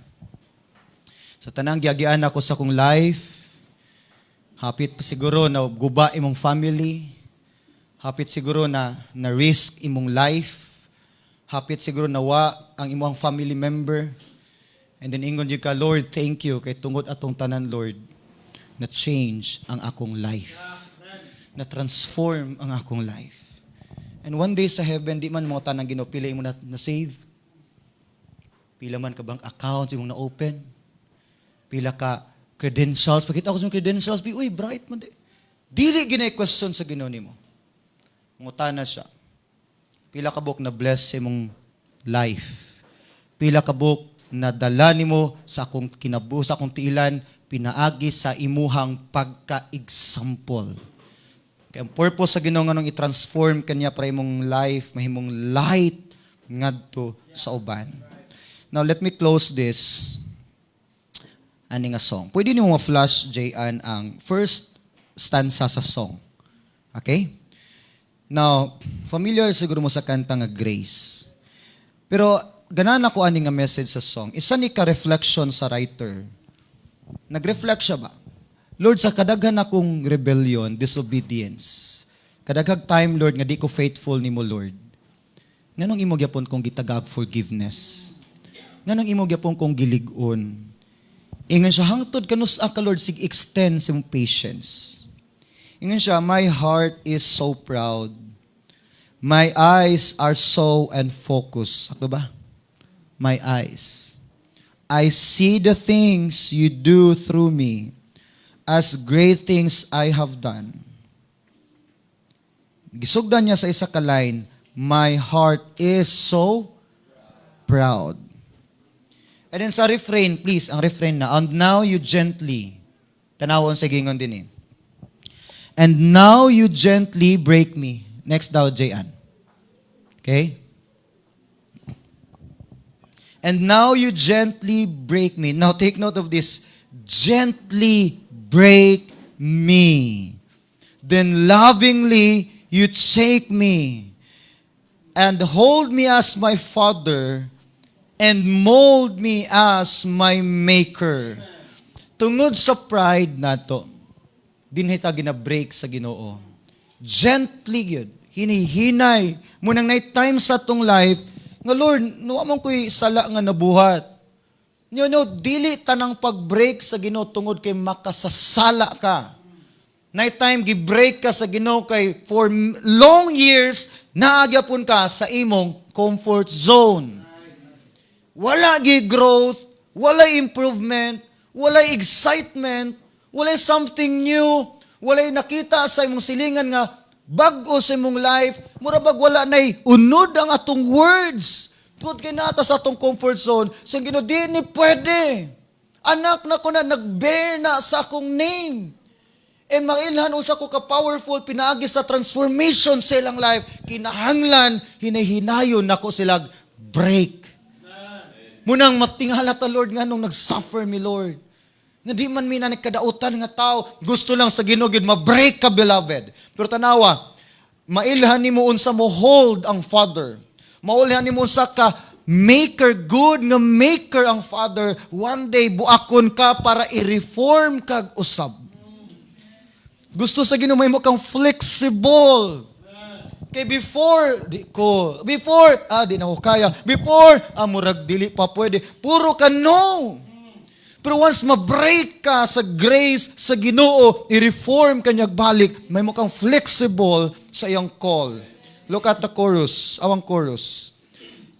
Sa tanang giagian ako sa akong life, hapit pa siguro na guba imong family, hapit siguro na na risk imong life, hapit siguro na wa ang imong family member. And then ingon jud ka, "Lord, thank you kay tungod atong tanan, Lord, na change ang akong life. Na transform ang akong life." And one day sa heaven, di man mo tanang Ginoo, pila imo na save. Pila man ka bank accounts imong na-open. Pila ka credentials. Pakita ko sa imong credentials, bi, uy, bright man di. Dili ginay question sa Ginoo nimo. Mangutana siya. Pila ka buok na bless sa imong life. Pila ka buok na dala nimo sa akong kinabu sa akong tiilan pinaagi sa imuhang pagka-example. Kaya ang purpose sa Ginoo nganong i-transform kanya para imong life mahimong light ngadto sa uban. Now let me close this ani nga song. Pwede nimo ma-flash, Jayan, ang first stanza sa song. Okay? Now, familiar siguro mo sa kanta nga Grace. Pero ganan ako ani nga message sa song. Isa ni ka reflection sa writer. Nag-reflect siya ba? "Lord, sa kadaghan akong rebellion, disobedience. Kadaghag time, Lord, nga di ko faithful nimo, Lord. Nganong imo gyapon kong gitagag forgiveness? Nganong imo gyapon kong gilig-on?" Ingon siya, hangtod kanus-a ka, Lord, sig extend sa imong patience. Ingon siya, "My heart is so proud. My eyes are so and focused." Sakto ba? "My eyes. I see the things you do through me as great things I have done." Gisugdan niya sa isa ka line, "My heart is so proud." And then sa refrain, please, ang refrain na, "And now you gently," tanawon sa gingon din eh. "And now you gently break me." Next daw, Jayan. Okay? "And now you gently break me." Now take note of this. "Gently break me. Then lovingly you take me and hold me as my father and mold me as my maker." Tungod sa pride nato, dinhi ta gina-break sa Ginoo. Gently gyud, hinihinay mo nang night time sa atong life nga, "Lord, nuwa man ko'y sala nga nabuhat." Dili tanang pag-break sa Ginoo tungod kay makasasala ka. Night time gi-break ka sa Ginoo kay for long years naa gyapon ka sa imong comfort zone. Wala gi growth, wala improvement, wala excitement, wala something new, wala nakita sa imong silingan nga bag-o sa imong life, mura bag wala nay unod ang atong words. Tungod kay naa ta sa atong comfort zone, sa Ginoo di ni pwede. Anak na ko na, nag-bear na sa akong name. And mailhan unsa ko ka powerful pinaagi sa transformation sa ilang life, kinahanglan hinahinayon nako silag break. Munang matingala ta, "Lord, nga nung nag-suffer mi, Lord. Nga di man mi na kadautan nga tao, gusto lang sa Ginoo gid ma-break ka, beloved." Pero tanawa, mailhan nimo unsa mo hold ang Father. Mailhan nimo unsa ka maker, good nga maker ang Father. One day buakon ka para i-reform kag usab. Gusto sa Ginoo mahimo kang flexible. Kay before, di ko. Before, di na ko kaya. Before, murag dili pa pwede. Puro ka no. Pero once ma-break ka sa grace sa Ginoo, i-reform ka niya balik, mahimo kang flexible sa iyang call. Look at the chorus, awang chorus.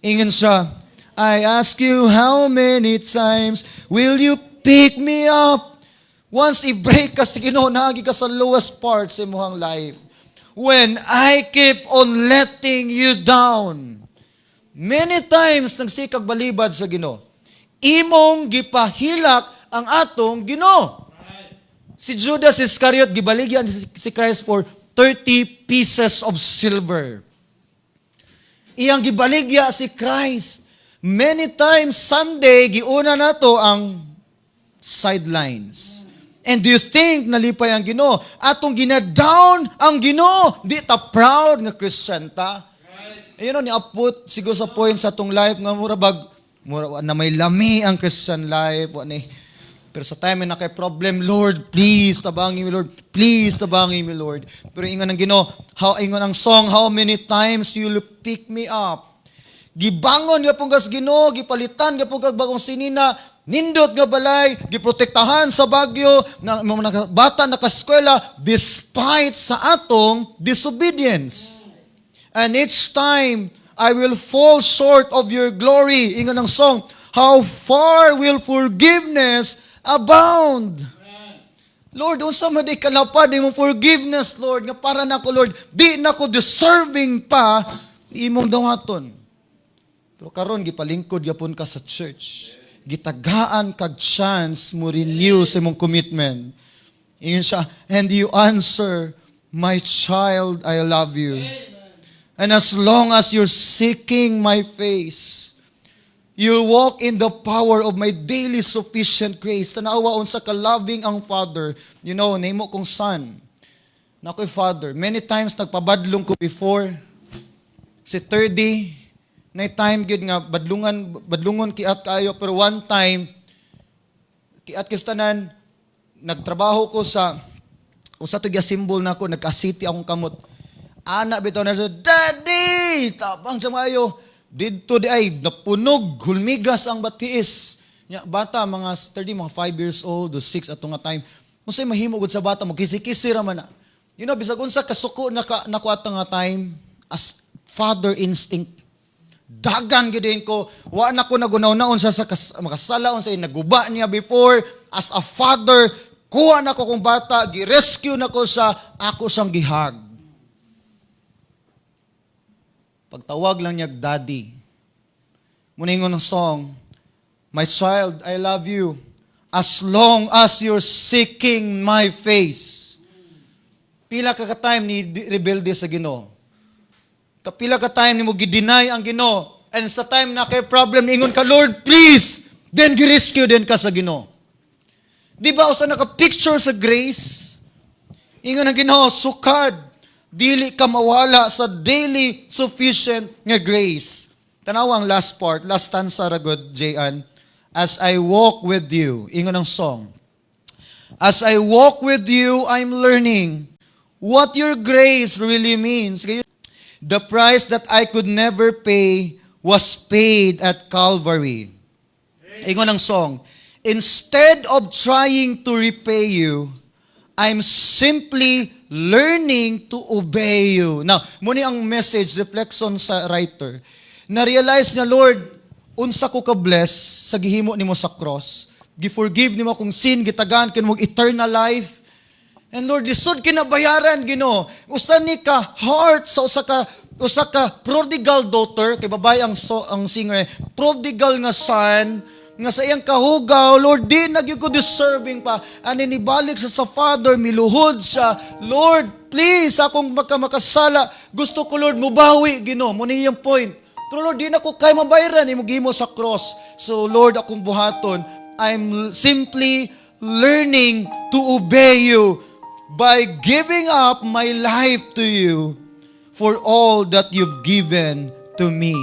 Ingon siya, "I ask you, how many times will you pick me up?" Once i-break ka sa Ginoo, naagi ka sa lowest part sa imong life. "When I keep on letting you down." Many times nagsikag balibad sa Ginoo. Imong gipahilak ang atong Ginoo. Si Judas Iscariot, gibaligyan si Christ for 30 pieces of silver. Iyang gibaligya si Christ. Many times Sunday giuna nato ang sidelines. And do you think nalipay ang Ginoo? Atong gina-down ang Ginoo. Di ta proud nga Christian ta. You know, niabot siguro sa point sa atong life nga mura bag mura na may lami ang Christian life, wa ni. Pero sa time na kay problem, "Lord, please tabangi mi, Lord. Please tabangi mi, Lord." Pero ingon ang Ginoo, how ingon ang song, "How many times you will pick me up?" Gibangon gyapon kas Ginoo, gipalitan gyapon kag bagong sinina, nindot nga balay, giprotektahan sa bagyo, na mga bata nakaskwela despite sa atong disobedience. "And each time I will fall short of your glory." Ingon ang song, "How far will forgiveness abound?" Lord, unsa man di kalapad imong forgiveness, Lord, nga para nako, Lord, di nako deserving pa imong dawaton. Pero karon gipalingkod gyapon ka sa church. Gitagaan kag chance mo renew sa imong commitment. Ingon siya, "And you answer, 'My child, I love you. And as long as you're seeking my face, you'll walk in the power of my daily sufficient grace.'" Tanawa unsa ka loving ang Father. Name kong son. Nakoy father. Many times nagpabadlong ko before. Si 30, na time gyud nga badlungan badlungon kiat kayo, pero one time kiat kistanan nagtrabaho ko sa usa to symbol nako, nagka-city akong kamot ana bitaw na sa, "Daddy, tabang sa maayo." Didto di ay napunog, hulmigas ang batiis. Nya bata mga 30, mga 5 years old o 6 ato nga time. Unsay mahimo gud sa bata mo, kisi-kisi ra man na. Bisag unsa kasuko na ka, nako ato nga time, as father instinct. Dagan gid ko, wa na ko nagunaw-naon sa makasala sa naguba niya before. As a father, kuha na ko kong bata, gi-rescue na ko sa ako sang gi-hug. Pagtawag lang niya, "Daddy." Mao na ingon ng song, "My child, I love you as long as you're seeking my face." Pila ka ka-time ni rebelde sa Ginoo. Kapila ka time nimo gi-deny ang Ginoo. And sa time na kay problem, ingon ka, "Lord, please." Then gi-rescue din ka sa Ginoo. Di ba usa naka-picture sa grace? Ingon ang Ginoo, sukad dili ka mawala sa daily sufficient nga grace. Tanawa ang last part, last stanza ra gud, Jayan. "As I walk with you," ingon ang song. "As I walk with you, I'm learning what your grace really means. The price that I could never pay was paid at Calvary." Ingon ang song, "Instead of trying to repay you, I'm simply learning to obey you." Now, mao ni ang message, reflection sa writer. Na-realize niya, "Lord, unsa ko ka-bless sa gihimo nimo sa cross. Gi-forgive nimo akong sin, gitagaan ka eternal life. And Lord, lisod kinabayaran, Ginoo." Usa ni ka heart sa usa ka prodigal daughter, kay babae ang singer, prodigal nga son, nga sa iyang kahugaw, "Lord, di na gyud ko deserving pa." Ani nibalik sa Father, miluhod siya, "Lord, please, akong maka makasala, gusto ko, Lord, mubawi, Ginoo." Mao ni iyang point. "Pero Lord, di na ko kay mabayaran, imo gihimo sa cross. So Lord, akong buhaton, I'm simply learning to obey you by giving up my life to you for all that you've given to me."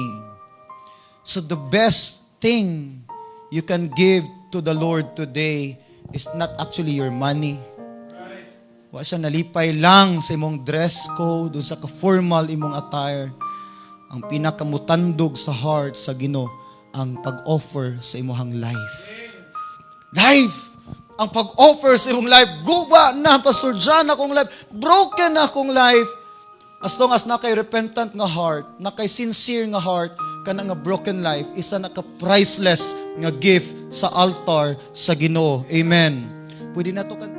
So the best thing you can give to the Lord today is not actually your money. Wa siya nalipay lang sa imong dress code, dun sa ka-formal imong attire. Ang pinakamutandog sa heart sa Ginoo ang pag-offer sa imong life. Life! Ang pag-offer sa imong life. "Guba na, Pastor John, akong life. Broken na akong life." As long as na kay repentant nga heart, na kay sincere nga heart, kana nga broken life, isa na ka priceless nga gift sa altar sa Ginoo. Amen. Pwede na to kan